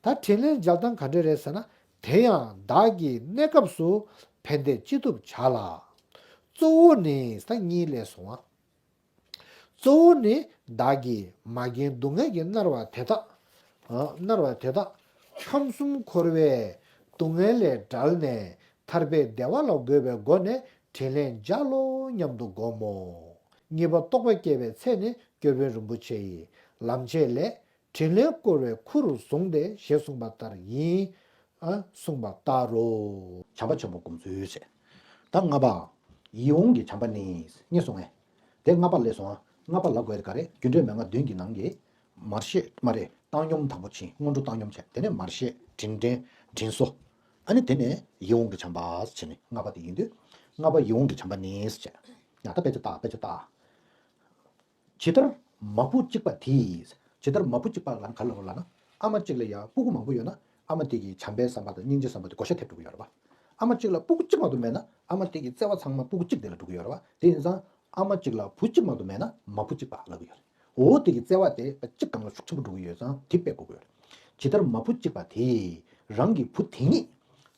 ད་དྲིན་ལན་འཇལ་སྟངས་ག་འདྲ་རེད་ཟེར་ན། དེ་ཡང་བདག་གི་གནས་སྐབས་སུ་ཕན་བདེ་ཅི་ཐུབ་བྱ་ལ། གཙོ་བོ་ནི་ད་གཉིས་སླེབས་སོང་ང་། གཙོ་བོ་ནི་བདག་གིས་མ་རྒན་སྡུག་བསྔལ་གྱིས་མནར་བ་དེ་དག་ཨ་མནར་བ་དེ་དག་ཁམས་གསུམ་འཁོར་བའི་སྡུག་བསྔལ་ལས་བསྒྲལ་ནས་ཐར་པའི་བདེ་བ་ལ་འགོད་པའི་སྒོ་ནས་དྲིན་ལན་འཇལ་ལོ་སྙམ་དུ་བསྒོམ་མོ། གཉིས་པ་རྟོགས་པ་སྐྱེ་བའི་ཚེ་ནི་སྐྱོར་དཔོན་རིན་པོ་ཆེ་ཡི་ལམ་ཆས་ལས། དྲིན་ལན་བསྐོར་བའི་ཁུར་བཟུང་སྟེ་ཞེས་གསུངས་པ་ལྟར་ཡིན། ཨ་གསུངས་པ་ལྟར་རོ། བྱམས་པ་ཆེན་པོ་སྒོམ་ཚུལ་བྱས། ད་ལྔ་པ། ཡིད་འོང་གི་བྱམས་པ་ནི། གཉིས་སོང་ངས། དེ་ལྔ་པ་སླེབས་སོང་ང་། ལྔ་པ་ལབ་དགོས་དེ་ག་རེད། རྒྱུ་འབྲས་མན་ངག་བདུན་གྱི་ནང་གི་མར་ཤེས་མ་རེད། བཏང་སྙོམས་དང་པོ་ཕྱིན། སྔོན་འགྲོ་བཏང་སྙོམས་བྱས། དེ་ནས་མར་ཤེས། དྲིན་དྲན། དྲིན་གཟོ། ཨ་ནི་དེ་ནས་ཡིད་འོང་གི་བྱམས་པ་བྱས་ནས་ལྔ་པ་དེ་ཡིན་དུས། ལྔ་པ་ཡིད་འོང་གི་བྱམས་པ་ནི་བྱས། ཡང་ད་དཔེ་ཆ་ལྟ། དཔེ་ཆ་ལྟ། ཇི་ལྟར་མ་བུ་གཅིག་པ་དེས། ཇི་ལྟར་མ་བུ་གཅིག་པ་ལབ་ན་ག་རེ་ལབ་དགོས་ལབ་ན། ཨ་མ་གཅིག་ལ་ཡ་སྤུ་གུ་མང་པོ་ཡོད་ན། ཨ་མ་དེ་གིས་བྱམས་པའི་བསམ་པ་དང་སྙིང་རྗེའི་བསམ་པ་དེ་བགོ་བཤའ་ཐེབས་འགྲོ་གི་ཡོད་རེད་པ། ཨ་མ་གཅིག་ལ་སྤུ་གུ་གཅིག་མ་གཏོགས་མེད་ན། ཨ་མ་དེ་གི་བརྩེ་བ་ཚང་མ་སྤུ་གུ་གཅིག་དེ་ལ་འགྲོ་གི་ཡོད་རེད་པ། དེ་ཡིན་ཙང་། ཨ་མ་གཅིག་ལ་བུ་གཅིག་མ་གཏོགས་མེད་ན་མ་བུ་གཅིག་པ་ལབ་ཀྱི་ཡོད་རེད། འོ་དེ་གི་བརྩེ་བ་དེ་གཅིག་གམ་ལ་ཤུགས་ཆེན་པོ་འགྲོ་གི་ཡོད་ཙང་དེ་དཔེ་དགོས་ཀྱི་ཡོད་རེད། ཇི་ལྟར་མ་བུ་གཅིག་པ་དེས་རང་གི་བུ་དེ་ཉིད་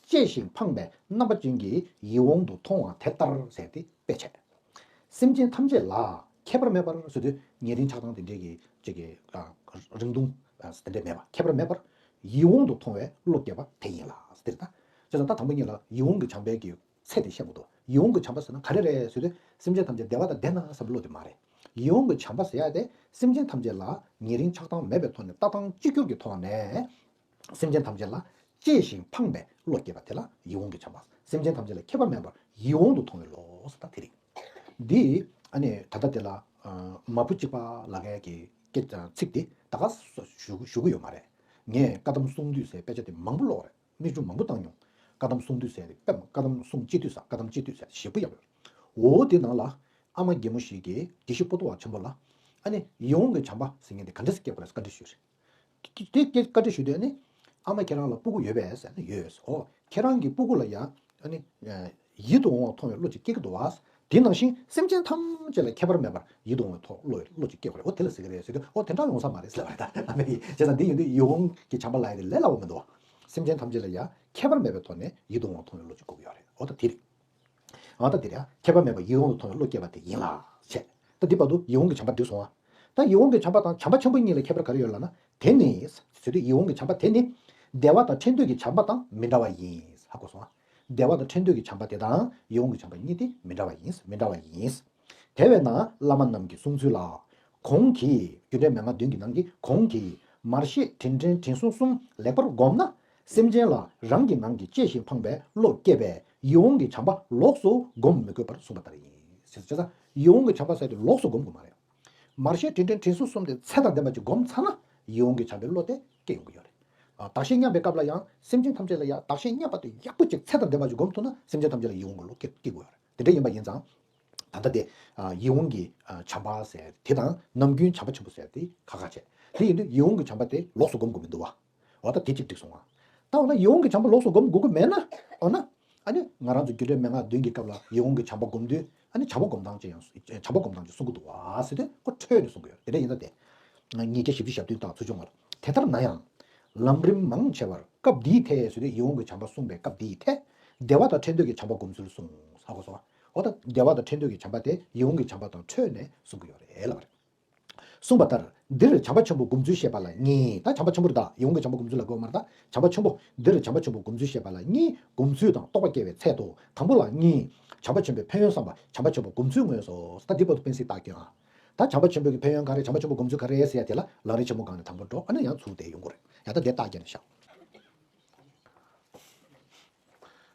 གཅེས་ཤིང་ཕངས་པའི་རྣམ་པ་ཅན་གྱི་ཡིད་འོང་དུ་མཐོང་བ་དེ་ལྟར་ཟེར་ཏེ་དཔེ་བྱས། སེམས་ཅན་ཐམས་ཅད་ལ་ཁྱད་པར་མེད་པར་ཟེར་དུས་ཉེ་རིང་ཆགས་སྡང་དེ་འདྲའི་གི་ཅིག་གི་ཨ་རིང་ཐུང་ཨ་དེ་འདྲ་མེད་པ། ཁྱད་པར་མེད་པར་ཡིད་འོང་དུ་མཐོང་བའི་བློ་སྐྱེས་པ་དེ་ཡིན་ལ་ཟེར་ཏེ། ད་བྱས་ཙང་ད་དང་པོ་ཉིད་ལ་ཡིད་འོང་གི་བྱམས་པའི་གི་ཚད་དེ་བཤད་དགོས་འདུག་ཡིད་འོང་གི་བྱམས་པ་ཟེར་ན་ག་རེ་རེད་ཟེར་དུས། སེམས་ཅན་ཐམས་ཅད་བདེ་བ་དང་ལྡན་ན་བསམ་པའི་བློ་དེ་མ་རེད། ཡིད་འོང་གི་བྱམས་པ་ཟེར་ཡ་དེ་སེམས་ཅན་ཐམས་ཅད་ལ་ཉེ་རིང་ཆགས་སྡང་མེད་པའི་ཐོག་ནས་ལྟ་སྟངས་གཅིག་གྱུར་གྱི་ཐོག་ནས། སེམས་ཅན་ཐམས་ཅད་ལ་གཅེས་ཤིང་ཕངས་པའི་བློ་སྐྱེས་པ་དེ་ལ་ཡིད་འོང་གི་བྱམས་པ། སེམས་ཅན་ཐམས་ཅད་ལ་ཁྱད་པར་མེད་པར་ཡིད་འོང་དུ་མཐོང་བའི་བློ་ཟེར། ད་དེ་རེད། འདི་ཨ་ནི་ད་ལྟ་དེ་ལ་མ་བུ་གཅིག་པ་ལབ་མཁན་གྱི་སྐད་ཚིག་དེ་ད་ག་ཞུ་ཞུ་གི་ཡོད་མ་རེད། ངས་བཀའ་གདམས་གསུང་དུས་ཟེར་དཔེ་ཆ་དེ་མང་པོ་ཀློག་རེད། མིག་ཆུ་མང་པོ་བཏང་མྱོང་། བཀའ་གདམས་གསུང་དུས་ཟེར་ཏེ་བཀའ་བཀའ་གདམས་གསུང་སྤྱི་དུས་ཟེར་བཀའ་གདམས་སྤྱི་དུས་ཟེར་ཞེ་པོ་ཡོད་རེད། འོ་དེ་ནང་ལ་ཨ་མ་རྒན་མོ་ཞིག་གིས་དགེ་བཤེས་པོ་ཏོ་བ་ཆེན་པོ་ལ་ཨ་ནི་ཡིད་འོང་གི་བྱམས་པ་ཟེར་མཁན་དེ་ག་འདྲ་སེ་སྐྱེ་དགོས་རེད་བཀའ་འདྲི་ཞུས་རེད། དེ་སྐད་བཀའ་འདྲི་ཞུས་དུས་ནི། ཨ་མ་ཁྱེད་རང་ལ་སྤུ་གུ་ཡོད་པས་ཟེར་ན་ཡོད། ཨོ་ཁྱེད་རང་གི་སྤུ་གུ་ལ་ཡང་ཨ་ནི་ཡིད་དུ་འོང་བ་མཐོང་བའི་བློ་ཅིག་སྐྱེ་གི་འདུག་བ། དེ་ནང་བཞིན་སེམས་ཅན་ཐམས་ཅད་ལ་ཁྱད་པར་མེད་པར་ཡིད་དུ་འོང་བའི་ཐོག་བློ་བློ་ཅིག་སྐྱེ་དགོས་རེད། ཨོ་དེ་ལ་ཟེར་གི་རེད་ཟེར་དུས་ཨོ་དེ་འདྲ་ཡོང་ས་མ་རེད་ཟེར་བ་རེད་ད། ཨ་མ་གིས་བྱས་ཙང་འདི་ཡིན་དུས་ཡིད་འོང་གི་བྱམས་པ་ལབ་ཡ་དེ་ལས་སླ་བོ་མི་འདུག་བ། སེམས་ཅན་ཐམས་ཅད་ལ་ཡང་ཁྱད་པར་མེད་པའི་ཐོག་ནས་ཡིད་དུ་འོང་བ་མཐོང་བའི་བློ་ཅིག་དགོས་ཀྱི་ཡོད་རེད། ཨོ་ད་དེ་རེད། ཨ་ད་དེ་རེད། ཁྱད་པར་མེད་པར་ཡིད་འོང་དུ་མཐོང་བའི་བློ་སྐྱེས་པ་དེ་ཡིན་ལ། བྱས། ད་འདི་བར་དུ་ཡིད་འོང་གི་བྱམས་པ་འགྲིག་སོང་ཨ། ད་ཡིད་འོང་གི་བྱམས་པ་དང་བྱམས་པ་ཆེན་པོ་གཉིས་ལ་ཁྱད་པར་ག་རེ་ཡོད་ལབ་ན། དེ་ནི། ཟེར་དུས་ཡིད་འོང་གི་བྱམས་པ་དེ་ནི། བདེ་བ་དང་ཕྲན་བདེ་གི་བྱམས་པ་དང་མི་འདྲ་བ་ཡིན། ཧ་གོ་སོང་ཨ། བདེ་བ་དང་ཕྲན་བདེ་གི་བྱམས་པ་དེ་དང་ཡིད་འོང་གི་བྱམས་པ་གཉིས་དེ་མི་འདྲ་བ་ཡིན། མི་འདྲ་བ་ཡིན། དེ་བས་ན་བླ་མ་རྣམས་ཀྱི་གསུང་ཚུལ་ལ། གོང་གི། རྒྱུ་འབྲས་མན་ངག་བདུན་གྱི་ནང་གི་གོང་གི། མར་ཤེས་དྲིན་དྲན་དྲིན་གསུམ་གསུམ་ལེགས་པར་བསྒོམས་ན། སེམས་ཅན་ལ་རང་གི་ངང་གིས་དཔྱད་ཞིང་ཕངས་པའི་བློ་སྐྱེས་པས་ཡིད་འོང་གི་བྱམས་པ་ལོགས་སུ་བསྒོམ་མི་དགོས་པར་གསུངས་པ་ལྟར་ཡིན། ཞེས་བྱས་ཙང་ཡིད་འོང་གི་བྱམས་པ་ཟེར་དེ་ལོགས་སུ་བསྒོམ་དགོས་མ་རེད། མར་ཤེས་དྲིན་དྲན་དྲིན་གསུམ་གསུམ་དེ་ཚད་དང་ལྡན་པ་ཅིག་བསྒོམས་ཚར་ན་ཡིད་འོང་གི་བྱམས་པའི་བློ་དེ་སྐྱེ་ཡོང་གི་ཡོད་རེད། བདག་གཞན་མཉམ་པའི་སྐབས་ལ་ཡང་སེམས་ཅན་ཐམས་ཅད་ལ་ཡང་བདག་གཞན་མཉམ་པ་དེ་ཡག་པོ་ཅིག་ཚད་དང་ལྡན་པ་ཅིག་བསྒོམས་ཐུབ་ན་སེམས་ཅན་ཐམས་ཅད་ལ་ཡིད་འོང་གི་བློ་སྐྱེ་སྐྱེ་དགོས་ཡོད་རེད། དེ་འདྲ་ཡིན་པ་ཡིན་ཙང་། ད་ལྟ་དེ། ཡིད་འོང་གི་བྱམས་པ་ཟེར་དེ་དང་ནམ་རྒྱུན་བྱམས་པ་ཆེན་པོ་ཟེར་དེ་ཁ་ཁ་བྱས། དེ་ཡིན་དུས་ཡིད་འོང་གི་བྱམས་པ་དེ་ལོགས་སུ་བསྒོམ་དགོས་མི་འདུག་བ། འོ་ད་དེ་གཅིག་འགྲིག་སོང་ང་། ད་འོ་ན་ཡིད་འོང་གི་བྱམས་པ་ལོགས་སུ་བསྒོམ་དགོས་ཀྱི་མེད་ན། འོ་ན། ཨ་ནི་ང་རང་ཚོ་རྒྱུ་འབྲས་མན་ངག་བདུན་གྱི་སྐབས་ལ་ཡིད་འོང་གི་བྱམས་པ་བསྒོམ་དུས་ཨ་ནི་བྱམས་པ་བསྒོམ་སྟངས་ཅིག་ཡང་བྱམས་པ་བསྒོམ་སྟངས་ཅིག་གསུང་གི་འདུག་བ་ཟེར་དུས་ཁོ་འཕྲོས་ནས་གསུང་གི་ཡོད། དེ་འདྲ་ཡིན་ད་དེ། ཉིས་བརྒྱ་བཞི་བཅུ་ཞེ་བདུན་དང་ཚུར་བྱུང་བར། དེ་ལྟར་ན་ཡང་། ལམ་རིམ་མང་ཆེ་བར་སྐབས་འདིའི་ཐད་ཟེར་དུས་ཡིད་འོང་གི་བྱམས་པ་གསུངས་པའི་སྐབས་འདིའི་ཐད། བདེ་བ་དང་ཕྲན་བདེ་གི་བྱམས་པ་སྒོམ་ཚུལ་གསུངས། ཧ་གོ་སོང་ང་། འོ་ད་བདེ་བ་དང་ཕྲན་བདེ་གི་བྱམས་པ་དེ་ཡིད་འོང་གི་བྱམས་པ་དང་འཕྲོས་ནས་གསུང་གི་ཡོད་རེད་ལབ་པ་རེད། གསུངས་པ་ལྟར་འདིར་བྱམས་པ་ཆེན་པོ་སྒོམ་ཚུལ་བཤད་པ་ལ་གཉིས། ད་བྱམས་པ་ཆེན་པོ་རེད་ད། ཡིད་འོང་གི་བྱམས་པ་སྒོམ་ཚུལ་ལ་གོ་མ་རེད་ད། བྱམས་པ་ཆེན་པོ། འདིར་བྱམས་པ་ཆེན་པོ་སྒོམ་ཚུལ་བཤད་པ་ལ་གཉིས། སྒོམ་ཚུལ་དང་རྟོགས་པ་སྐྱེ་བའི་ཚད་དུ། དང་པོ་ལ་གཉིས། བྱམས་པ་ཆེན་པོའི་ཕན་ཡོན་བསམ་པ། བྱམས་པ་ཆེན་པོ་སྒོམ་ཚུལ་དངོས་སོ། ད་འདི་བར་དུ་སྤེན་སྲིད་བཏགས་སྐྱོན་ཨ། ད་བྱམས་པ་ཆེན་པོ་གི་ཕན་ཡོན་ག་རེ། བྱམས་པ་ཆེན་པོ་སྒོམ་ཚུལ་ག་རེ་ཟེར་ཡ་དེ་ལ་ལམ་རིམ་ཆེན་མོ་སྒང་ནས་དང་པོ་འགྲོ། ཨ་ནི་ཡང་ཚུར་དེ་ཡོང་གི་རེད་ཡ། ད་དེ་བཏགས་སྐྱོན་བཞག་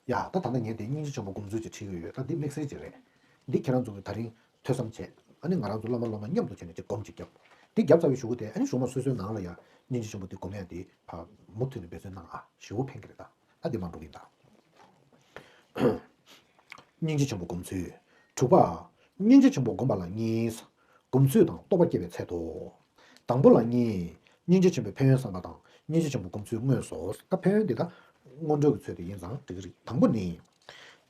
ཡ། ད་ད་ལྟ་ངས་དེ་སྙིང་རྗེ་ཆེན་པོ་སྒོམ་ཚུལ་གྱི་ཁྲིད་ཀྱི་ཡོད། ད་འདི་དམིགས་བསལ་གྱི་རེད། འདི་ཁྱེད་རང་ཚོ་གི་ད་རིང་ཐོས་བསམ་བྱས། ཨ་ནི་ང་རང་ཚོ་བླ་མ་སློབ་མ་མཉམ་དུ་བྱས་ནས་ཅིག་སྒོམ་ཅིག་བརྒྱབ། འདི་བརྒྱབ་ཚར་བའི་གཞུག་གུ་དེ་ཨ་ནི་གཞུག་མ་སོ་སོའི་ནང་ལ་ཡང་སྙིང་རྗེ་ཆེན་པོ་འདི་སྒོམ་ཡ་འདི་ཕར་མུ་མཐུད་ནས་འབད་བརྩོན་གནང་ཨ། ཞེ་པོ་ཕན་གི་རེད་ད། ད་འདི་མ་འགྲོ་གི་ཡིན་ད། སྙིང་རྗེ་ཆེན་པོ་སྒོམ་ཚུལ། དྲུག་པ། སྙིང་རྗེ་ཆེན་པོ་བསྒོམ་པ་ལ་གཉིས། སྒོམ་ཚུལ་དང་རྟོགས་པ་སྐྱེ་བའི་ཚད་དོ། དང་པོ་ལ་གཉིས། སྙིང་རྗེ་ཆེན་པོའི་ཕན་ཡོན་བསམ་པ་དང་སྙིང་རྗེ་ཆེན་པོ་སྒོམ་ཚུལ་དངོས་སོ། ད་ཕན་ཡོན་འདི་དག་སྔོན་འགྲོ་གི་ཚུལ་དུ་ཡིན་ཙང་འགྲིག་གི་རེད། དང་པོ་ནི།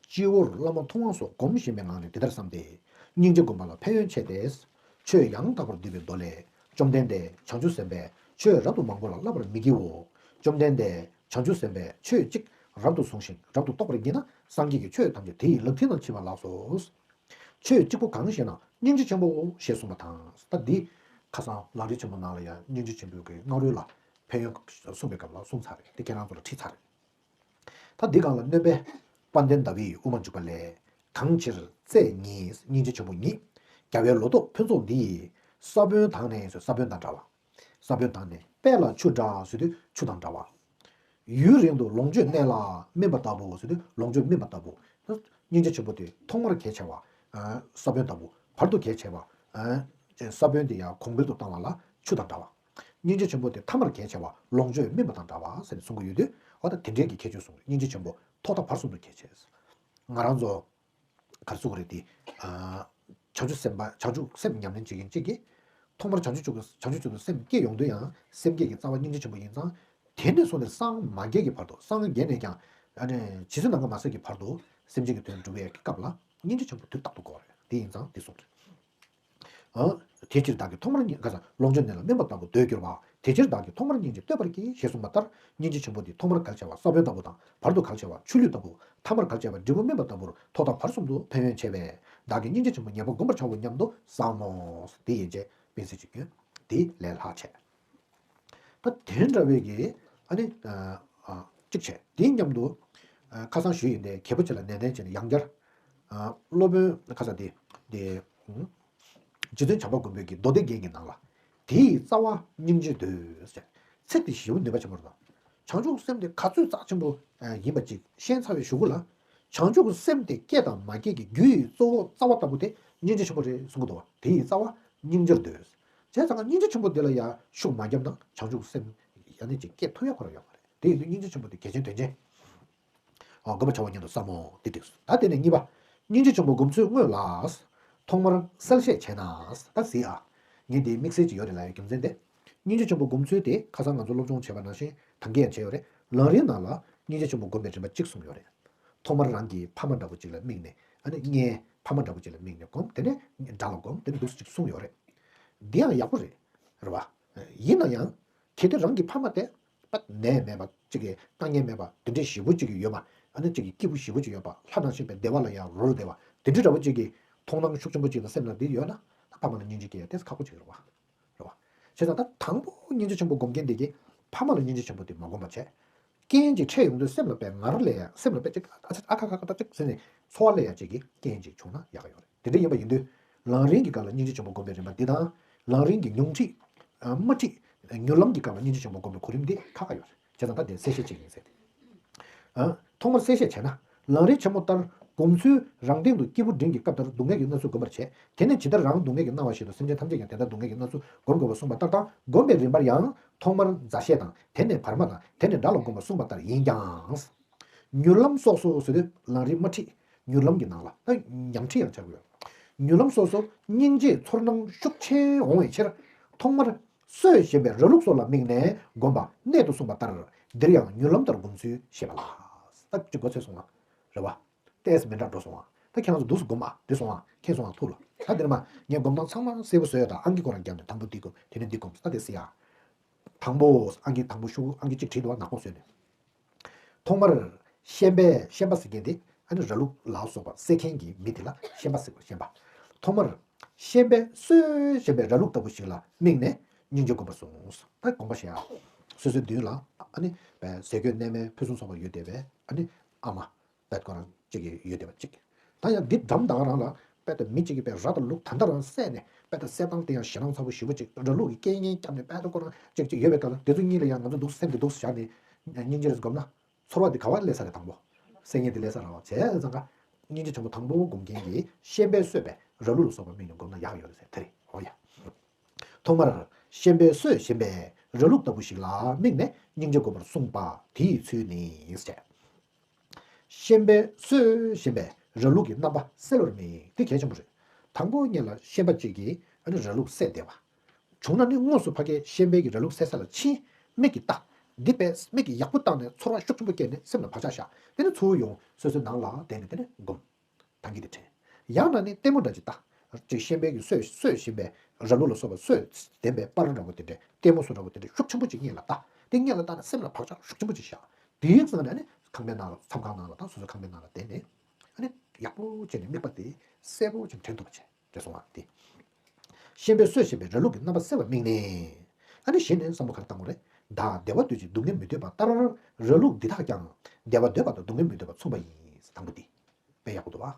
སྤྱི་བོར་བླ་མ་ཐུབ་དབང་སོགས་སྒོམ་བཞིན་པའི་ངང་ནས་འདི་ལྟར་བསམ་སྟེ། སྙིང་རྗེ་བསྒོམ་པ་ལ་ཕན་ཡོན་ཆེ་སྟེ། ཆོས་ཡང་དག་པར་བསྡུས་པའི་མདོ་ལས། བཅོམ་ལྡན་འདས་བྱང་ཆུབ་སེམས་དཔས་ཆོས་རབ་ཏུ་མང་པོ་ལ་བསླབ་པར་མི་བགྱིའོ། བཅོམ་ལྡན་འདས་བྱང་ཆུབ་སེམས་དཔས་ཆོས་གཅིག་རབ་ཏུ་གཟུང་ཞིང་རབ་ཏུ་རྟོགས་པར་བགྱིས་ན་སངས་རྒྱས་ཀྱི་ཆོས་ཐམས་ཅད་དེ་ཡི་ལག་མཐིལ་དང་འཆིལ་བ་ལགས་སོ། ཆོས་གཅིག་པུ་གང་ཞེ་ན་སྙིང་རྗེ་ཆེན་པོའོ་ཞེས་གསུངས་པ་དང་། ད་འདི་ཁ་སང་ལམ་རིམ་ཆེན་མོ་ནང་ལ་ཡང་སྙིང་རྗེ་ཆེན་པོའི་གི་སྔ་རོལ་ལ་ཕན་ཡོན་གསུངས་པའི་སྐབས་ལ་གསུངས་ཚར་རེད། འདི་ཁྱེད་རང་ཚོ་ལ་ཁྲིད་ཚར་རེད། ད་འདི་སྒང་ལ་སྣོན་པས། དཔལ་ལྡན་ཟླ་བའི་དབུ་མ་འཇུག་པ་ལས། གང་ཕྱིར་རྩེ་གཉིས་སྙིང་རྗེ་ཆེན་པོ་ཉིད། རྒྱལ་བའི་ལོ་ཏོག་ཕུན་ཚོགས་འདི། ས་བོན་དང་ནི་ས་བོན་དང་འདྲ་བ། ས་བོན་དང་ནི་དཔལ་ལ་ཆུ་འདྲ་ཟེར་དུས་ཆུ་དང་འདྲ་བ། ཡུན་རིང་དུ་ལོངས་སྤྱོད་གནས་ལ་སྨིན་པ་ལྟ་བུ་ཟེར་དུས་ལོངས་སྤྱོད་སྨིན་པ་ལྟ་བུ། སྙིང་རྗེ་ཆེན་པོ་དེ་ཐོག་མར་གལ་ཆེ་བ། ས་བོན་ལྟ་བུ། བར་དུ་གལ་ཆེ་བ། ས་བོན་དེ་ཡང་གོང་འཕེལ་དུ་བཏང་བ་ལ་ཆུ་དང་འདྲ་བ། སྙིང་རྗེ་ཆེན་པོ་དེ་ཐ་མར་གལ་ཆེ་བ་ལོངས་སྤྱོད་སྨིན་པ་དང་འདྲ་བ་ཟེར་ནས་གསུང་གི་ཡོད་དུས། འོ་ད་དེ་འདྲའི་གི་ཁྱད་ཆོས་གསུངས་རེད། སྙིང་རྗེ་ཆེན་པོ་ཐོག་མཐའ་བར་གསུམ་དུ་གལ་ཆེ། ང་རང་ཚོ་ག་རེ་ཟེར་དགོས་རེད་དེ། བྱང་ཆུབ་སེམས་དཔའ་བྱང་ཆུབ་སེམས་ཉམས་ལེན་བྱེད་མཁན་གཅིག་གིས་ཐོག་མར་བྱང་ཆུབ་མཆོག་གི་བྱང་ཆུབ་མཆོག་ཏུ་སེམས་བསྐྱེད་ཡོང་དུས་ཡང་སེམས་བསྐྱེད་ཀྱི་རྩ་བ་སྙིང་རྗེ་ཆེན་པོ་ཡིན་ཙང་། དེ་ནས་བཟུང་ནས་སངས་མ་རྒྱས་ཀྱི་བར་དུ། སངས་རྒྱས་ནས་ཀྱང་ཨ་ནི་ཇི་སྲིད་ནམ་མཁའ་མ་ཟད་ཀྱི་བར་དུ་སེམས་ཅན་གྱི་དོན་སྒྲུབ་པའི་སྐབས་ལ་སྙིང་རྗེ་ཆེན་པོ་དུས་རྟག་ཏུ་དགོས་པ་རེད། དེ་ཡིན་ཙང་དེ་གསུངས་རེད། དེ་ཕྱིར་བདག་གིས་ཐོག་མར་སྙིང་ག་ས་ལོངས་སྤྱོད་གནས་ལ་སྨིན་པ་ལྟ་བུ་འདོད་གྱུར་པ། དེ་ཕྱིར་བདག་གིས་ཐོག་མར་སྙིང་རྗེ་བསྟོད་པར་བགྱི་ཞེས་གསུངས་པ་ལྟར། སྙིང་རྗེ་ཆེན་པོ་འདི་ཐོག་མར་གལ་ཆེ་བ་ས་བོན་ལྟ་བུ་དང་། བར་དུ་གལ་ཆེ་བ་ཆུ་ལུད་ལྟ་བུ། ཐ་མར་གལ་ཆེ་བ་འབྲས་བུ་སྨིན་པ་ལྟ་བུར་ཐོག་མཐའ་བར་གསུམ་དུ་ཕན་ཡོན་ཆེ་བས། བདག་གིས་སྙིང་རྗེ་ཆེན་པོ་ཉེ་བར་བསྒོམ་པར་བྱའོ་སྙམ་དུ་བསམ་མོ། དེ་ཡན་ཆད་སྤེལ་ཟེར་གྱི་སྐྱོན། དེ་ལས་ལྷག་ཆེ། ད་དེ་འདྲ་བའི་གི་ཨ་ནི་གཅིག་བྱས། དེ་མཉམ་དུ་ཁ་སང་ཞུས་ཡིན་ཏེ། མཁས་པོ་ཆེ་ལ་ནན་ཏན་བྱས་ནས་ཡང་བསྐྱར་སློབ་དཔོན་ཁ་ས་དེ་དེ། རྗེ་བཙུན་བྱམས་པ་མགོན་པོའི་གི་མདོ་སྡེ་རྒྱན་གྱི་ནང་ལ། དེའི་རྩ་བ་སྙིང་རྗེ་འདོད་ཟེར། ཚིག་དེ་ཞེ་པོ་ནུས་པ་ཆེན་པོ་རེད་དོ། བྱང་ཆུབ་སེམས་དེ་ག་ཚོད་རྩ་ཆེན་པོ་ཡིན་པ་ཅིག་ཤེས་ཚར་བའི་གཞུག་གུ་ལ། བྱང་ཆུབ་ཀྱི་སེམས་དེ་སྐྱེ་དང་མ་སྐྱེ་གི་རྒྱུ་ཡི་གཙོ་བོ་རྩ་བ་ལྟ་བུ་དེ་སྙིང་རྗེ་ཆེན་པོ་རེད་གསུང་གི་འདུག་བ། དེ་ཡི་རྩ་བ་སྙིང་རྗེར་འདོད། བྱས་ཙང་སྙིང་རྗེ་ཆེན་པོ་དེ་ལ་ཡང་ཤུགས་མ་བརྒྱབ་ན་བྱང་ཆུབ་ཀྱི་སེམས་ཡང་ནི་ཅིག་སྐྱེ་ཐུབ་ཡ་ཁོ་རང་ཡོད་མ་རེད། དེ་ཡིན་དུས་སྙིང་རྗེ་ཆེན་པོ་དེ་གལ་ཆེན་དོན་ཆེན། ཨ། དགོས་པ་བྱ་བ་སྙིང་དུ་བསམ་མོ། དེ་འགྲིགས་སོང་། ད་དེ་ནས་གཉིས་པ། སྙིང་རྗེ་ཆེན་པོ་སྒོམ་ཚུལ་དངོས་ལ། ཐོག་མར་གསལ་བཤད་བྱས་ན། ད་གཟིགས་ཨ། ངས་འདི་དམིགས་བསལ་ཅིག་ཡོད་རེད་ལབ་ཡ་རྒྱུ་མཚན་དེ། སྙིང་རྗེ་ཆེན་པོ་སྒོམ་ཚུལ་དེ་ཁ་སང་ང་ཚོ་སློབ་སྦྱོང་བྱས་པ་ནང་བཞིན་ད་གིན་ཡང་བྱས་ཡོད་རེད། ལམ་རིམ་ནང་ལ་སྙིང་རྗེ་ཆེན་པོ་སྒོམ་པའི་རིམ་པ་གཅིག་གསུངས་ཡོད་རེད། ཐོག་མར་རང་གི་ཕ་མ་འདྲ་པོ་ཅིག་ལ་དམིགས་ནས། ཨ་ནི་སྔོན་ཕ་མ་འདྲ་པོ་ཅིག་ལ་དམིགས་ནས་སྒོམ། དེ་ནས་དགྲ་ལ་སྒོམ། དེ་ནས་འདུག་སེ་ཅིག་གསུངས་ཡོད་རེད། འདི་ཡང་ཡག་པོ་རེད། རེད་བ། ཡིན་ན་ཡང་། གལ་ཏེ་རང་གི་ཕ་མ་དེ། པ་ནད་མེད་པ་ཅིག་གི། དཀའ་ངལ་མེད་པ་དེ་འདྲའི་ཞེ་པོ་ཅིག་གི་ཡོད་པ། ཨ་ནི་ཅིག་གི་སྐྱིད་པོ་ཞེ་པོ་ཅིག་ཡོད་པ། ལྷ་ནང་བཞིན་པའི་བདེ་བ་ལ་ཡང་རོལ་བསྡད་པ། དེ་འདྲའི་འདྲ་པོ་ཅིག་གི་མཐོང་སྣང་ཤུགས་ཆེན་པོ་ཅིག་ལ་སེམས་ལ་འདི་ཡོད་ན། ད་ཕ་མ་ལ་སྙིང་རྗེ་སྐྱེ་ཡ་ཏོག་ཙམ་ཁག་པོ་ཅིག་རེད་བ། རེད་བ། བྱས་ཙང་ད་དང་པོ་སྙིང་རྗེ་ཆེན་པོ་སྒོམ་མཁན་དེ་གིས་ཕ་མ་ལ་སྙིང་རྗེ་ཆེན་པོ་དེ་མ་སྒོམ་པ་བྱས། རྐྱེན་ཅིག་འཕྲད་ཡོང་དུས་སེམས་ལ་དཔེ་ངར་ལས་ཡ། སེམས་ལ་དཔེ་ཅིག་ཨ་ཨ་ཁ་ཁ་ཁ་ཁ་ཅིག་ཟེར་ནས་ཚོར་བ་སླེབས་ཡ་ཅིག་གི་རྐྱེན་ཅིག་བྱུང་ན་ཡག་གི་ཡོད་རེད། དེ་འདྲ་ཡིན་པ་ཡིན་དུས། ལམ་རིམ་གྱི་སྐབས་ལ་སྙིང་རྗེ་ཆེན་པོ་སྒོམ་པའི་རིམ་པ་འདི་དང་། ལམ་རིམ་གྱི་ཉུང་ཁྲིད། ཨ། དམའ་ཁྲིད། མྱུར་ལམ་གྱི་སྐབས་ལ་སྙིང་རྗེ་ཆེན་པོ་སྒོམ་པའི་གོ་རིམ་འདི་ཁག་ཁག་ཡོད་རེད། བྱས་ཙང་ད་དེ་གསལ་བཤད་བྱེད་ཀྱི་ཡིན་ཟེར་ཏེ། ཨ། ཐོག་མར་གསལ་བཤད་བྱས་ན། ལམ་རིམ་ཆེན་མོ་ལྟར་སྒོམ་ཚུལ་རང་སྟེང་དུ་སྐྱེས་བུ་འབྲིང་གི་སྐབས་ལྟར་སྡུག་བསྔལ་གྱི་སྣང་ཚུལ་བསྒོམ་པར་བྱེད། དེ་ནས་ཇི་ལྟར་རང་སྡུག་བསྔལ་གྱི་སྣང་བ་བཞིན་དུ་སེམས་ཅན་ཐམས་ཅད་ཀྱང་དེ་ལྟར་སྡུག་བསྔལ་གྱི་སྣང་ཚུལ་བསྒོམ་དགོས་པར་གསུངས་པ་ལྟར་དང་། སྒོམ་པའི་རིམ་པར་ཡང་ཐོག་མར་མཛའ་བཤེས་དང་། དེ་ནས་བར་མ་དང་། དེ་ནས་དགྲ་ལ་བསྒོམ་པར་གསུངས་པ་ལྟར་ཡིན་ཀྱང་། མྱུར་ལམ་སོགས་སུ་ཟེར་དུས་ལམ་རིམ་དམའ་ཁྲིད། མྱུར་ལམ་གྱི་ནང་ལ། ད་ཉམས་ཁྲིད་ཡང་བྱ་དགོས། མྱུར་ལམ་སོགས་སུ་སྙིང་རྗེའི་ཚོར་སྣང་ཤུགས་ཆེན་འོང་བའི་ཕྱིར། ཐོག་མར་སོས་ཞེན་པའི་ར་ལུག་སོགས་ལ་དམིགས་ནས་བསྒོམ་པ་གནད་དུ་གསུངས་པ་ལྟར། འདིར་ཡང་མྱུར་ལམ་ལྟར་སྒོམ་ཚུལ་བཤད་པ་ལ། ད་ཅིག་གོ་ཚོད་སོང་ང་། རེད་བ། ཏོག་ཙམ་མི་འདྲ་འགྲོ་སོང་ང་། ད་ཁྱེད་རང་ཚོ་འདུག་སེ་སྒོམ་པ་འདི་སོང་ང་། མཁྱེན་སོང་ང་། ཐུགས་ལ། ད་འདིར་མ་ངས་སྒོམ་སྟངས་ཚང་མ་གསལ་པོ་བཟོས་ཡོད། ད་ཨང་ཀི་ཁོ་རང་བརྒྱབ་ནས་དང་པོ་འདི་སྒོམ། དེ་ནས་འདི་སྒོམ། ད་དེ་ཟེར་ཡ། དང་པོ། ཨང་ཀི་དང་པོ་ཤོག་གུ་ཨང་ཀི་གཅིག་བྲིས་འདུག་བ། ནག་པོ་བཟོས་ནས། ཐོག་མར་ཤན་པས། ཤན་པ་ཟེར་མཁན་དེ་ཨ་ནི་ར་ལུག་ལ་སོགས་པ་བསད་མཁན་གྱི་མི་དེ་ལ་ཤན་པ་ཟེར་བ། ཤན་པ། ཐོག་མར་ཤན་པས་སོས་ཞེན་པའི་ར་ལུག་ལྟ་བུ་ཞིག་ལ་དམིགས་ནས་སྙིང་རྗེ་སྒོམ་པར་གསུངས། ད་དགོངས་པ་བཞེས་ཨ། སོ་སོའི་མདུན་ལ་ཨ་ནི་ཟས་གོས་གནས་མལ་ཕུན་སུམ་ཚོགས་པ་ཡོད་བསྡད་པའི་ཨ་ནི་ཨ་མ། དཔེ་ཁོ་རང་གཅིག་གི་ཡོད་བསྡད་པ་གཅིག། ད་ཡང་འདི་འགྲམ་ད་ག་རང་ལ་དཔེ་ད་མི་གཅིག་གིས་དཔེ་ར་དང་ལུག་ད་ལྟ་རང་བསད་ནས། དཔེ་ད་བསད་སྟངས་དེ་ཡང་ཞེད་སྣང་ཚ་པོ་ཞེ་པོ་ཅིག། ར་ལུག་གིས་སྐད་ངན་བརྒྱབ་ནས་དཔེ་ད་ཁོ་རང་གཅིག་གཅིག་ཡོད་པའི་སྐབས་ལ། དེ་ཚོ་གཉིས་ལ་ཡང་ང་ཚོ་འདུག་སེམས་ཀྱི་འདུག་བཞག་ནས་སྙིང་རྗེ་རེ་སྒོམ་ན། ཚོར་བ་འདི་ག་བ་སླེབས་ས་རེད། དང་པོ། བསད་མཁན་དེ་སླེབས་ས་རེད་བ། བྱས་ཙང་ཀ་སྙིང་རྗེ་ཆེན་པོ་དང་པོ་སྒོམ་མཁན་གྱིས་ཤན་པས་གསོས་པའི་ར་ལུག་ལ་སོགས་པ་དམིགས་ནས་སྒོམ་ན་ཡག་ཡོད་རེད་ཟེར། དེ་རེད། འོ་ཡ། ཐོག་མར་ཤན་པས་གསོས་ཞེན་པའི་ར་ལུག་ལྟ་བུ་ཞིག་ལ་དམིགས་ནས་སྙིང་རྗེ་སྒོམ་པར་གསུངས་པ་དེའི་ཚུལ་ནི་ཟེར། ཤན་པས་གསོས་ཞེན་པའི་ར་ལུག་གི་རྣམ་པ་གསལ་བར་དམིགས། དེ་གལ་ཆེན་པོ་རེད། དང་པོ་ཉིད་ལ་ཤན་པ་གཅིག་གིས་ཨ་ནི་ར་ལུག་བསད་བསྡད་པ། བྱུང་ན་ནི་དངོས་སུ་ཕ་གིར་ཤན་པའི་གི་ར་ལུག་བསད་ས་ལ་ཕྱིན། མིག་གིས་ལྟ། འདི་དཔེ་མིག་གིས་ཡག་པོ་བལྟས་ནས་ཚོར་བ་ཤུགས་ཆེན་པོ་སྐྱེས་ནས་སེམས་ལ་བག་ཆགས་བཞག། དེ་ནས་ཚུར་ཡོང་སོ་སོའི་ནང་ལ་བསྡད་ནས་དེ་ནས་སྒོམ། ཐང་གི་དེ་དྲན། ཡང་ན་ནི་ལྟད་མོ་འདྲ་ཅིག་ལྟ། ཅིག་ཤན་པའི་གི་གསོས་གསོས་ཞེན་པའི་ར་ལུག་ལ་སོགས་པ་གསོས་ལྡན་པའི་པར་འདྲ་པོ་དེ་འདྲ། ལྟད་མོ་བཟོ་འདྲ་པོ་དེ་འདྲ་ཤུགས་ཆེན་པོ་ཅིག་སྔོན་ལ་ལྟ། དེ་སྔོན་ལ་ལྟ་ནས་སེམས་ལ་བག་ཆགས་ཤུགས་ཆེན་པོ་ཅིག་བཞག། དེའི་རྩ་ནས་ཨ་ནི་ཁང་པའི་ནང་ལ། མཚམས་ཁང་ནང་ལ་དང་སོ་སོའི་ཁང་པའི་ནང་ལ་བསྡད་ནས། ཨ་ནི་ཡག་པོ་བྱས་ནས་དམིགས་པ་དེ་གསལ་པོ་ཅིག་དྲན་ཐུབ་པ་བྱས། དེ་སོང་བ་དེ། ཤན་པས་གསོས་ཞེན་པའི་ར་ལུག་གི་རྣམ་པ་གསལ་བར་དམིགས་ནས། ཨ་ནི་གཞི་ནས་བསམ་བློ་ག་རེ་བཏང་དགོས་རེད། བདག་བདེ་བ་འདོད་ཅིང་སྡུག་བསྔལ་མི་འདོད་པ་ལྟར། ར་ལུག་འདི་དག་ཀྱང་བདེ་བ་འདོད་པ་དང་སྡུག་བསྔལ་མི་འདོད་པ་མཚུངས་པ་ཡིན། དང་པོ་འདི་དཔེ་ཡག་པོ་འདུག་བ།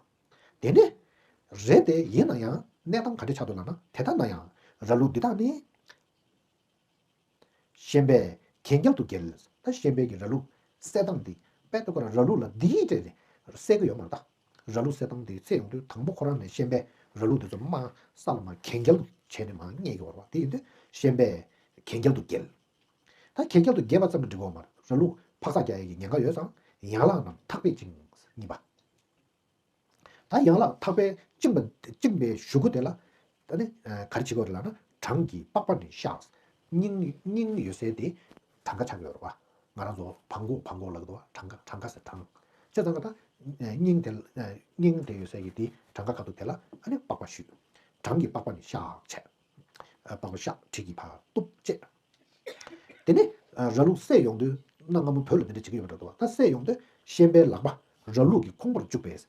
དེ་ནས་རེད་དེ། ཡིན་ན་ཡང་གནས་སྟངས་ག་འདྲ་ཆགས་འདུག་ལབ་ན། དེ་ལྟ་ན་ཡང་ར་ལུག་འདི་དག་ནི། ཤན་པས་གན་རྐྱལ་དུ་འགེལ། ད་ཤན་པའི་གི་ར་ལུག་བསད་སྟངས་འདི། དཔེ་ལྟ་ཁོ་རང་ར་ལུག་ལ་འདི་སྤྲད་ནས་བསད་ཀྱི་ཡོད་མ་རེད་ད། ར་ལུག་བསད་སྟངས་འདི་བཙལ་ཡོང་དུས་དང་པོ་ཁོ་རང་ནས་ཤན་པས་ར་ལུག་འདི་ཚོ་མར་ས་ལ་མར་གན་རྐྱལ་དུ་བྱས་ནས་མར་བསྙལ་གྱི་ཡོད་རེད་བ། དེ་ཡིན་དུས་ཤན་པས་གན་རྐྱལ་དུ་འགེལ། ད་གན་རྐྱལ་དུ་འགེལ་བ་ཙམ་གྱིས་འགྲིག་གི་ཡོད་མ་རེད། ར་ལུག་འཕག་འཚག་རྒྱག་ཡས་ཀྱི་ཉེན་ཁ་ཡོད་ཙང་། ཡན་ལག་རྣམས་ཐག་པས་བཅིངས། གཉིས་པ། ད་ཡན་ལག་ཐག་པས་བཅིངས་པ། བཅིངས་པའི་གཞུག་གུ་དེ་ལ། ད་ནི་ག་རེ་བྱེད་དགོས་རེད་ལབ་ན། བྲང་གི་པགས་པ་ནི་གཤགས། སྙིང་། སྙིང་ཡོད་སའི་དེ་བྲང་ཁ་ཆགས་ཀྱི་ཡོད་རེད་བ། ང་རང་ཚོ་བྲང་ཁོག་བྲང་ཁོག་ལབ་ཀྱི་འདུག་བ། བྲང་ཁ། བྲང་ཁ་ཟེར། བྲང་། བྱས་ཙང་ཀ་ད་སྙིང་དེ། སྙིང་དེ་ཡོད་སའི་གི་དེ་བྲང་ཁ་ཁ་ཐུག་དེ་ལ་ཨ་ནི་པགས་པ་གཞུས། བྲང་གི་པགས་པ་ནི་གཤགས་བྱས། པགས་པ་གཤགས། གྲི་གིས་ཕར་གཏུབ་བྱས། དེ་ནས་ར་ལུག་བསད་ཡོང་དུས། གནའ་སྔ་མོ་བོད་ལ་འདི་འདྲ་བྱེད་ཀྱི་ཡོད་པ་འདྲ་འདུག་བ། ད་བསད་ཡོང་དུས་ཤན་པའི་ལག་པ་ར་ལུག་གི་ཁོང་པར་བཅུག་པས།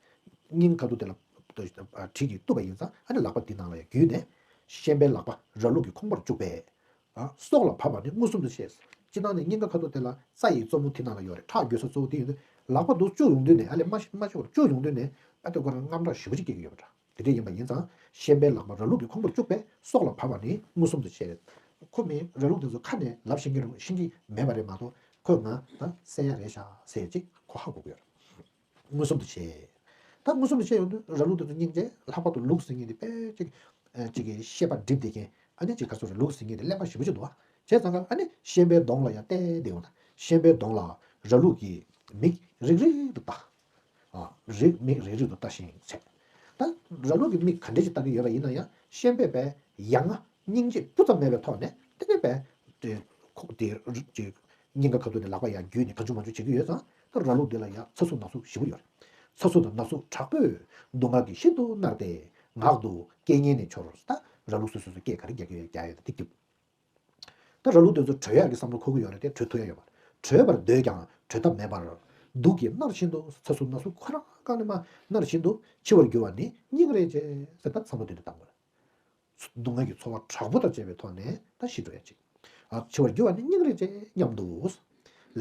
སྙིང་ཁ་ཐུག་དེ་ལ་གྲི་གིས་གཏུབ་པ་ཡིན་ཙང་། ཨ་ནི་ལག་པ་འདི་ནང་ལ་ཡང་བརྒྱུས་ནས། ཤན་པའི་ལག་པ་ར་ལུག་གི་ཁོང་པར་བཅུག་པས། སྲོག་ལ་བབས་པ་ནི་མངོན་སུམ་དུ་ཤེས། སྤྱིར་བཏང་ནས་སྙིང་ག་ཁ་ཐུག་དེ་ལ་རྩ་ཡི་གཙོ་བོ་དེ་ནང་ལ་ཡོད་རེད། ཁྲག་རྒྱུ་ས་གཙོ་བོ་དེ་ཡིན་དུས། ལག་པ་འདུག་བཅུག་ཡོང་དུས་ནས། ཨ་ལས་མ་མ་ཤི་བར་བཅུག་ཡོང་དུས་ནས། ཨ་དེ་ཁོ་རང་དངངས་སྐྲག་ཞེ་པོ་ཅིག་སྐྱེ་གི་ཡོད་པ་འདྲ། དེ་འདྲ་ཡིན་པ་ཡིན་ཙང་། ཤན་པའི་ལག་པ་ར་ལུག་གི་ཁོང་པར་བཅུག་པས་སྲོག་ལ་བབས་པ་ནི་མངོན་སུམ་དུ་བྱས། ཁོ་མི་ར་ལུག་དེ་ཚོ་ཁ་ནས་ལབ་ཤེས་ཀྱི་རུང་ཤེས་ཀྱི་མེད་པ་རེད་མ་གཏོགས། ཁོས་ང་ད་བསད་ཡ་རེད་ཤག་ཟེར་ཅིག་ཁོ་ཧ་གོ་གི་ཡོད་རེད། མངོན་སུམ་དུ་བྱེད། ད་མངོན་སུམ་དུ་བྱེད་ཡོང་དུས་ར་ལུག་དེ་ཚོ་སྙིང་རྗེ། ལྷག་པར་དུ་ལུག་ཟེར་མཁན་དེ་དཔེ་ཅིག་ཅིག་གི་ཤེས་པ་འགྲིབ་བསྡད་མཁན། ཨ་ནི་ཅིག་ག་ཚོད་རེད། ལུག་ཟེར་མཁན་དེ་གླེན་པ་ཞེ་པོ་ཅིག་འདུག་བ། བྱས་ཙང་ཀ་ཨ་ནི་ཤན་པའི་གདོང་ལ་ཡང་བལྟས་བསྡད་ཡོང་ད། ཤན་པའི་གདོང་ལ་ར་ལུག་གི་མིག་རིག་རིག་ཏུ་ལྟ། ཨ། རིག་མིག་རིག་རིག་ཏུ་ལྟ་ཞིང་བྱས། ད་ར་ལུག་གི་མིག་ག་འདྲས་ཅིག་ལྟ་གི་ཡོད་པ་ཡིན་ན་ཡང་ཤན་པས་པས་ཡ་ང་སྙིང་རྗེ་སྤུ་ཙམ་མེད་པའི་ཐོག་ནས་དེ་ནས་པས་དེ་ཁོ་དེ་ཅིག་སྙིང་ག་ཁ་ཐུག་ནས་ལག་པ་ཡར་བརྒྱུས་ནས་གང་བྱུང་མང་བྱུང་བྱེད་ཀྱི་ཡོད་ཙང་། ད་ར་ལུག་འདི་ལ་ཡང་ཚ་ཟུག་ན་ཟུག་ཞེ་པོ་ཡོད་རེད། ཚ་ཟུག་དང་ན་ཟུག་དྲག་པོས་སྡུག་བསྔལ་གྱིས་ཤིན་ཏུ་མནར་ཏེ་ངག་ཏུ་སྐད་སྙན་ནས་འཆོར། ད་ར་ལུག་སོ་སོ་སོ་སྐད་ག་རེ་རྒྱག་གི་ཡོད་རྒྱག་ཡོད་ད་ཏིག་ཏིག་ད་ར་ལུག་དེ་ཚོ་བྲོས་ཡག་གི་བསམ་བློ་འཁོར་གྱི་ཡོད་རེད་དེ། བྲོས་ཐུབ་ཡག་ཡོད་མ་རེད། བྲོས་པར་འདོད་ཀྱང་བྲོས་ཐབས་མེད་པར། སྡུག་གིས་མནར་བཞིན་དུ། ཚ་ཟུག་ན་ཟུག་ཁོ་རང་གང་ནས་མ་མནར་བཞིན་དུ། འཆི་བར་འགྱུར་བ་ནི་སྙིང་རེ་རྗེ་ཟེར། ད་བསམ་བློ་དེ་འདྲ་བཏང་དགོས་རེད། སྡུག་བསྔལ་གྱི་ཚོར་བ་དྲག་པོ་དང་བཅས་པའི་ཐོག་ནས་ད་ཤི་འགྲོ་ཡ་ཅིག་ཨ། འཆི་བར་འགྱུར་བ་ནི་སྙིང་རེ་རྗེ་སྙམ་དུ།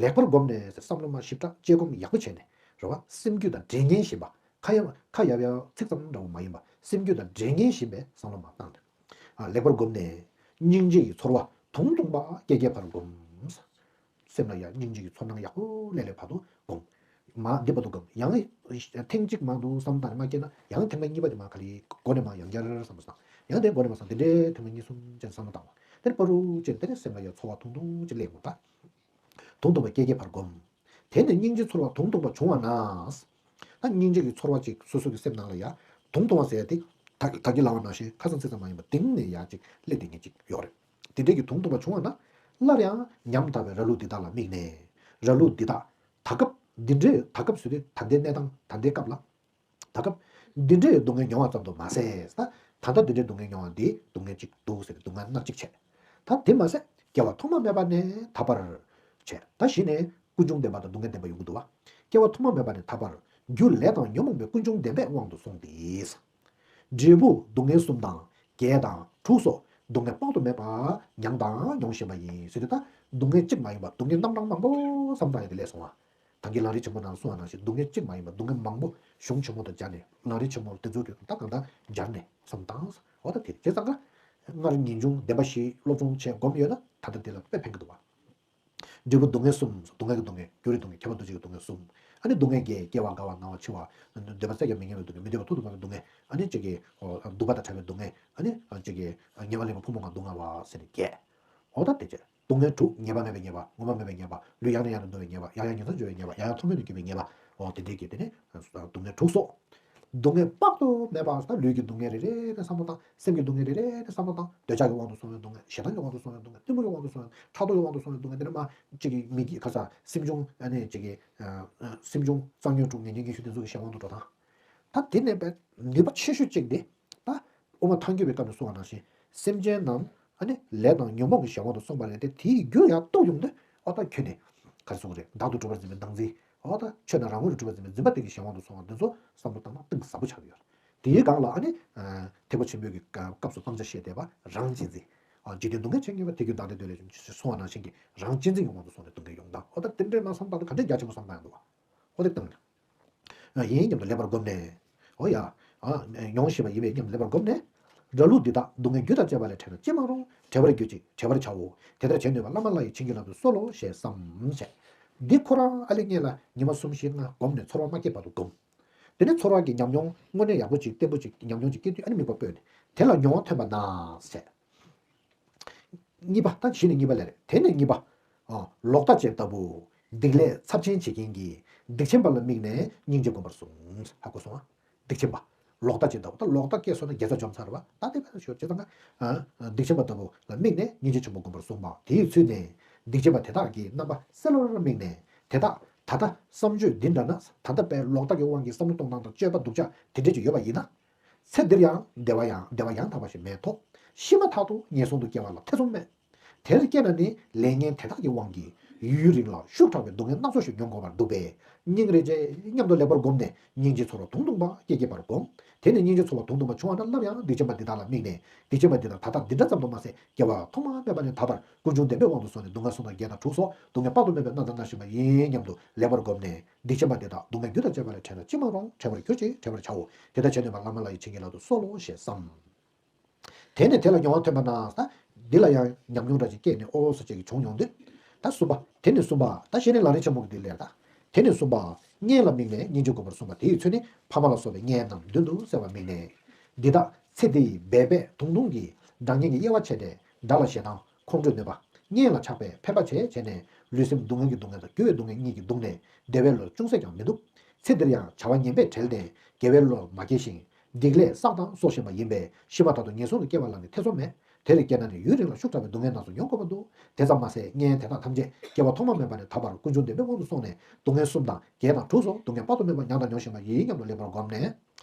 ལེགས་པར་བསྒོམས་ནས་ཟེར། བསམ་བློ་མ་ཞིབ་ཕྲ་དཔྱད་སྒོམ་ཡག་པོ་བྱས་ནས་རེད་བ། སེམས་རྒྱུད་དང་འབྲེལ་ཉེན་བཞིན་པ། ཁ་ཡ་ཁ་ཡབ་ཡབ་ཚིག་ཙམ་འདྲ་བོ་མ་ཡིན་པ། སེམས་རྒྱུད་དང་འབྲེལ་ཉེན་བཞིན་པའི་བསམ་བློ་མ་བཏང་ནས། ཨ། ལེགས་པར་བསྒོམས་ནས་སྙིང་རྗེ་ཡི་ཚོར་བ་དུང་དུང་པ་སྐྱེ་སྐྱེ་བར་བསྒོམ། སེམས་ལ་ཡང་སྙིང་རྗེ་གི་ཚོར་སྣང་ཡག་པོ་སླེབས་སླེབས་བར་དུ་བསྒོམ། མ་འདི་བར་དུ་བསྒོམ། ཡང་ཐེངས་གཅིག་མང་དུ་བསམ་བཏང་ནས་མ་སྐྱེས་ན་ཡང་ཐེངས་མ་གཉིས་པ་དེ་མ་ག་ལེ་འགོ་ནས་མ་ཡང་བསྐྱར་བསམ་བློ་བཏང་། ཡང་དེ་འགོ་ནས་མ་བསམ། དེ་འདྲའི་ཐེངས་མ་གཉིས་གསུམ་ཅན་བསམ་བློ་བཏང་བ། དེ་ནས་པ་རུ་ཅན་དེ་ནས་སེམས་ལ་ཡང་ཚོར་བ་ཐུང་ཐུང་ཅིག་སླེབས་འོང་ད། དུང་དུང་པ་སྐྱེ་སྐྱེ་བར་བསྒོམ། དེ་ནས་སྙིང་རྗེ་ཚོར་བ་དུང་དུང་པ་བྱུང་བ་ན། ད་སྙིང་རྗེ་གི་ཚོར་བ་ཅིག་སོ་སོ་གི་སེམས་ནང་ལ་ཡ་དུང་དུང་བ་ཟེར་ཡ་དེ་ད་ད་གི་ལབ་པ་ནང་བཞིན་ཁ་སང་ཚིག་ཙམ་མ་ཡིན་པ་དེང་ནས་ཡ་ཅིག་སླེབས་བསྡད་མཁན་ཅིག་ཡོད་རེད། དེ་འདྲའི་གི་དུང་དུང་པ་བྱུང་བ་ན་སླར་ཡང་ཉམ་ཐག་པའི་ར་ལུག་འདི་དག་ལ་དམིགས་ནས། ར་ལུག་འདི་དག་ད་སྐབས་འདི་འདྲའི་ད་སྐབས་ཟེར་དུས་ད་ལྟའི་གནས་སྟངས་ད་ལྟའི་སྐབས་ལ། ད་སྐབས་འདི་འདྲའི་སྡུག་བསྔལ་མྱོང་བ་ཙམ་དུ་མ་ཟད། ད་ད་འདི་འདྲའི་སྡུག་བསྔལ་མྱོང་བ་འདི་སྡུག་བསྔལ་གཅིག་འདུག་ཟེར་ཏེ་སྡུག་བསྔལ་སྣ་གཅིག་བྱས། ད་དེ་མ་ཟད་སྐྱེ་བ་ཐོག་མ་མེད་པ་ནས་ད་བར་བྱས། ད་གཞི་ནས་ཀུན་འབྱུང་བདེན་པ་དང་སྡུག་བསྔལ་བདེན་པ་ཡོང་གི་འདུག་བ། སྐྱེ་བ་ཐོག་མ་མེད་པ་ནས་ད་བར་རྒྱུ་ལས་དང་ཉོན་མོངས་པའི་ཀུན་འབྱུང་བདེན་པའི་དབང་དུ་སོང་སྟེ། འབྲས་བུ་སྡུག་བསྔལ་གསུམ་དང་བརྒྱད་དང་དྲུག་སོགས་སྡུག་བསྔལ་དཔག་ཏུ་མེད་པ་མྱངས་དང་མྱོང་བཞིན་པ་ཡིན་ཟེར་ཏེ། ད་སྡུག་བསྔལ་གཅིག་མ་ཡིན་པ་སྡུག་བསྔལ་རྣམ་གྲངས་མང་པོ་བསམ་བཏང་ཡ་དེ་ལས་སོང་བ། ད་གིན་ལམ་རིམ་ཆེན་མོ་ནང་གསུངས་པ་ནང་བཞིན་སྡུག་བསྔལ་གཅིག་མ་ཡིན་པ་སྡུག་བསྔལ་མང་པོ་གཞུང་ཆེན་མོ་དང་སྦྱར་ནས། ལམ་རིམ་ཆེན་མོ་དེ་ཚོ་གི་ད་གང་ལྟར་སྦྱར་ནས་བསམ་བཏང་། འོ་ད་དེ་བྱས་ཙང་ཀ་སྔར་ངེས་འབྱུང་བདེན་པ་བཞི་སློབ་སྦྱོང་བྱས་སྒོམ་ཡོད་ན་ད་ལྟ་དེ་ལ་དཔེ་ཕན་གི་འདུག་བ། འབྲས་བུ་སྡུག་བསྔལ་གསུམ། སྡུག་བསྔལ་གྱི་སྡུག་བསྔལ། འགྱུར་བའི་སྡུག་བསྔལ། ཁྱབ་པ་འདུ་བྱེད་ཀྱི་སྡུག་བསྔལ་གསུམ། ཨ་ནི་སྡུག་བསྔལ་བརྒྱད། སྐྱེ་བ་རྒ་བ་ན་བ་འཆི་བ། འདོད་པ་བསད་ཀྱང་མི་ཉམས་པའི་སྡུག་བསྔལ། མི་འདོད་པ་ཐོག་ཏུ་མ་བབས་པའི་སྡུག་བསྔལ། ཨ་ནི་གཅིག་གི་སྡུག་པ་དང་བྲལ་བའི་སྡུག་བསྔལ། ཨ་ནི་གཅིག་གི་ཉེས་པ་ལེན་པ་ཕུང་པོ་ལྔ་སྡུག་བསྔལ་བ་ཟེར་ནས་བརྒྱད། འོ་ད་དེ་བྱས། སྡུག་བསྔལ་དྲུག་ཉེས་པ་མེད་པའི་ཉེས་པ། ངོ་མ་མེད་པའི་ཉེས་པ། ལུས་ཡང་ནས་ཡང་དུ་འགྲོ་བའི་ཉེས་པ། ཡང་ཡང་ཉེས་སུ་འགྲོ་བའི་ཉེས་པ། ཡང་ཡང་ཐོག་མེད་དུ་འགྱུར་བའི་ཉེས་པ། འོ་དེ་འདྲའི་གི་དེ་ནི་སྡུག་བསྔལ་དྲུག་སོགས། སྡུག་བསྔལ་དཔག་ཏུ་མེད་པ་ཟེར་ན་ལུས་ཀྱི་སྡུག་བསྔལ་རེ་རེ་རེ་བསམ་བློ་བཏང་། སེམས་ཀྱི་སྡུག་བསྔལ་རེ་རེ་རེ་བསམ་བློ་བཏང་། འདོད་ཆགས་ཀྱི་དབང་དུ་སོང་བའི་སྡུག་བསྔལ། ཞེ་སྡང་གི་དབང་དུ་སོང་བའི་སྡུག་བསྔལ། གཏི་མུག་གི་དབང་དུ་སོང་བའི། ཕྲག་དོག་གི་དབང་དུ་སོང་བའི་སྡུག་བསྔལ། དེ་ནི་མ་གཅིག་གི་མི་དགེ་ཁ་ས་སེམས་བྱུང་། ཨ་ནི་གཅིག་གི་ཨ་སེམས་བྱུང་རྩ་ཉོན་དྲུག་ངེས་འབྱུང་ཉོན་མོངས་ཀྱི་གཞན་དབང་དུ་འགྲོ་སྟངས། ད་དེ་ནས་པའི་ནུས་པ་ཆེ་ཤོས་གཅིག་དེ། ད་དབུ་མ་ཐལ་འགྱུར་བའི་སྐབས་ནས་གསུངས་པ་ནང་བཞིན་སེམས་ཅན་རྣམས་ཨ་ནི་ལས་དང་ཉོན་མོངས་ཀྱི་གཞན་དབང་དུ་སོང་བ་རེད་དེ། དེའི་རྒྱུ་ཡང་རྟོགས་ཡོང་དུས། ཨོ་ད་ཁྱོད་ནི་ག་རེ་ཟེར་དགོས་རེད། བདག་ཏུ་གྲུབ་པར་འཛིན་པའི་བདག་འཛིན། ཨོ་ད་ཆོས་རྣམས་རང་ངོས་སུ་གྲུབ་པར་འཛིན་པའི་འཛིན་པ་དེ་གི་གཞན་དབང་དུ་སོང་བ་འདི་ཚོ་བསམ་བློ་བཏང་ན་གཏིང་ཟབ་པོ་ཆགས་ཀྱི་ཡོད་རེད། དེའི་སྒང་ལ་ཨ་ནི་ཨ་ཐེག་པ་ཆེན་པོའི་གི་སྐབས་སུ་སྤང་བྱ་བཤད་བསྡད་པ་རང་གཅེས་འཛིན། ཨ་འཇིག་རྟེན་སྡུག་བསྔལ་ཆེས་ངེས་པ། དེ་ཀུན་བདག་འདྲའི་འདོད་ལས་བྱུང་། ཞེས་གསུངས་པ་ནང་བཞིན་གྱི་རང་གཅེས་འཛིན་གྱི་དབང་དུ་སོང་ནས་སྡུག་བསྔལ་ཡོང་སྟངས། ཨོ་ད་དེ་འདྲའི་མ་བསམ་བཏང་དུས་ག་འདྲའི་རྒྱ་ཆེན་པོ་བསམ་བཏང་ཡང་འདུག་བ། ཨོ་དེ་བཏང་ནས། ཡིན་སྙམ་དུ་ལེགས་པར་བསྒོམས་ནས། ཨོ་ཡ། མྱོང་བཞིན་པ་ཡིན་པས་སྙམ་ལེགས་པར་བསྒོམས་ནས། ར་ལུག་འདི་དག་སྡུག་བསྔལ་རྒྱུ་དང་བཅས་པ་ལས་བྲལ་ན་ཅི་མ་རུང་། བྲལ་བར་གྱུར་ཅིག་བྲལ་བར་བྱའོ། དེ་ལྟར་བྱེད་ནུས་པ་བླ་མ་ལྷ་ཡི་བྱིན་གྱིས་བརླབ་ཏུ་གསོལ་ལོ་ཞེས་བསམ་བྱས། འདི་ཁོ་རང་ཨ་ལེ་སྔོན་ལ་ཉི་མ་གསུམ་བཞི་ལྔ་བསྒོམས་ནས་ཚོར་བ་མ་སྐྱེས་བར་དུ་བསྒོམ། དེ་ནས་ཚོར་བ་གི་ཉམས་མྱོང་དངོས་གནས་ཡག་པོ་ཅིག་བརྟན་པོ་ཅིག་ཉམས་མྱོང་ཅིག་སྐྱེས་དུས་ཨ་ནི་དམིགས་པ་སྤོས་ནས། དེ་ལ་མྱོང་བ་ཐོན་པ་ན་ཟེར། གཉིས་པ། ད་གཞི་ནས་གཉིས་པ་ལས་རེད། དེ་ནས་གཉིས་པ། ཨ། ལོག་ལྟ་ཅན་ལྟ་བུ། སྡིག་ལས་ཚབས་ཆེན་བྱེད་མཁན་གྱི་སྡིག་ཆེན་པ་ལ་དམིགས་ནས་སྙིང་རྗེ་བསྒོམ་པར་གསུངས། ཧ་གོ་སོང་ཨ། སྡིག་ཆེན་པ། ལོག་ལྟ་ཅན་ལྟ་བུ། ད་ལོག་ལྟ་སྐྱེས་སོང་ན་དགེ་རྩ་འཇོམས་ཚར་བ། ད་དེ་བས་ཤོར་བྱས་ཙང་ཀ་ཨ། སྡིག་ཆེན་པ་ལྟ་བུ་ལ་དམིགས་ནས་སྙིང་རྗེ་ཆེན་པོ་བསྒོམ་པར་གསུངས་པ། དེའི་ཚུལ་ནི། སྡིག་ཆེན་པ་དེ་དག་གི་རྣམ་པ་གསལ་བར་དམིགས་ནས། དེ་དག་ད་ལྟ་བསམ་སྤྱོད་འདི་འདྲ་ན། ད་ལྟ་པའི་ལོག་ལྟ་གི་དབང་གིས་བསམ་བློ་གཏོང་སྟངས་དང་སྤྱོད་པ་སྡུག་ཅག་དེ་འདྲས་ཅིག་ཡོད་པ་ཡིན་ན། ཚེ་འདིར་ཡང་བདེ་བ་ཡང་བདེ་བ་ཡང་དག་པ་ཞིག་མེད་དོ། ཤི་མ་ཐག་ཏུ་ངན་སོང་དུ་སྐྱེ་བ་ལ་ཐེ་ཚོམ་མེད། དེར་སྐྱེས་ན་ནི་ལས་ངན་དེ་དག་གི་དབང་གིས་ཡུན་རིང་ལ་ཤུགས་དྲག་པའི་སྡུག་བསྔལ་སྣ་ཚོགས་ཤིག་མྱོང་དགོས་པར་འདུག་པས། སྙིང་རེ་རྗེ་སྙམ་དུ་ལེགས་པར་བསྒོམས་ནས་སྙིང་རྗེའི་ཚོར་བ་དུང་དུང་པ་སྐྱེ་སྐྱེ་བར་བསྒོམ། དེ་ནས་སྙིང་རྗེའི་ཚོར་བ་དུང་དུང་པ་བྱུང་བ་ན་སླར་ཡང་སྡིག་ཆེན་པ་འདི་དག་ལ་དམིགས་ནས། སྡིག་ཆེན་པ་འདི་དག་ད་ལྟ་འདི་འདྲ་ཙམ་དུ་མ་ཟད། སྐྱེ་བ་ཐོག་མ་མེད་པ་ནས་ད་བར་ཀུན་འབྱུང་བདེན་པའི་དབང་དུ་སོང་ནས་སྡུག་བསྔལ་གསུམ་དང་བརྒྱད་དང་དྲུག་སོགས་སྡུག་བསྔལ་དཔག་ཏུ་མེད་པའི་མནར་དང་མནར་བཞིན་པ་ཡིན་སྙམ་དུ་ལེགས་པར་བསྒོམས་ནས། སྡིག་ཆེན་པ་འདི་དག་སྡུག་བསྔལ་རྒྱུ་དང་བཅས་པ་ལས་བྲལ་ན་ཅི་མ་རུང་། བྲལ་བར་གྱུར་ཅིག་བྲལ་བར་བྱའོ། དེ་ལྟར་བྱེད་ནུས་པ་བླ་མ་ལྷ་ཡི་བྱིན་གྱིས་བརླབ་ཏུ་གསོལ་ལོ་ཞེས་བསམ། དེ་ནས་དེ་ལ་མྱོང་བ་ཐོན་པ་ན། ད་འདི་ལ་ཡང་ཉམས་མྱོང་འདྲ་ཅིག་སྐྱེས་ནས་ཨོ་ཟེར་ཅིག་བྱུང་མྱོང་དུས། ད་གསུམ་པ། དེ་ནས་གསུམ་པ། ད་གཞི་ནས་ལམ་རིམ་ཆེན་མོ་གི་འདི་ལས་ད། དེ་ནས་གསུམ་པ། གཉེན་ལ་དམིགས་ནས་སྙིང་རྗེ་བསྒོམ་པར་གསུངས་པ་དེའི་ཚུལ་ནི་ཕ་མ་ལ་སོགས་པའི་གཉེན་རྣམས་མདུན་དུ་གསལ་བར་དམིགས་ནས། འདི་དག་ཚེ་འདི་ཡི་འབད་པས་དུང་དུང་གི་སྒྲ་སྙན་གྱི་དབྱེ་བ་ཕྱེ་སྟེ་སྒྲ་ལ་ཞེ་སྡང་ཁོང་ཁྲོའི་གནོད་པ། གཉེན་ལ་ཆགས་པས་ཕན་པ་བྱེད་བྱས་ནས་ལུས་སེམས་སྡུག་བསྔལ་གྱི་སྡུག་བསྔལ་དང་འགྱུར་བའི་སྡུག་བསྔལ་གཉིས་ཀྱིས་གདུངས་ནས་བདེ་བའི་བློ་ཅུང་ཟད་ཀྱང་མི་འདུག་ཚེ་འདིར་ཡང་བྱ་བ་ངན་པས་བྲེལ་ཏེ་དགེ་བའི་བློ་མ་སྐྱེས་ཤིང་། སྡིག་ལས་བསགས་དང་གསོག་བཞིན་པ་ཡིན་པས་ཤི་བ་ད་དུང་ངན་སོང་དུ་སྐྱེ་བ་ལ་ནི་ཐེ་ཚོམ་མེད། དེར་སྐྱེས་ན་ནི་ཡུན་རིང་ལ་ཤུགས་དྲག་པའི་སྡུག་བསྔལ་སྣ་ཚོགས་མྱོང་དགོས་པར་འདུག་དེ་ཙམ་མ་ཟད་གཉེན་དེ་དག་ཐམས་ཅད་སྐྱེ་བ་ཐོག་མ་མེད་པ་ནས་ད་བར་ཀུན་འབྱུང་བདེན་པའི་དབང་དུ་སོང་ནས་སྡུག་བསྔལ་གསུམ་དང་བརྒྱད་དང་དྲུག་སོགས་སྡུག་བསྔལ་དཔག་ཏུ་མེད་པ་མྱངས་དང་མྱོང་བཞིན་པ་ཡིན་སྙམ་དུ་ལེགས་པར་བསྒོམས་ནས།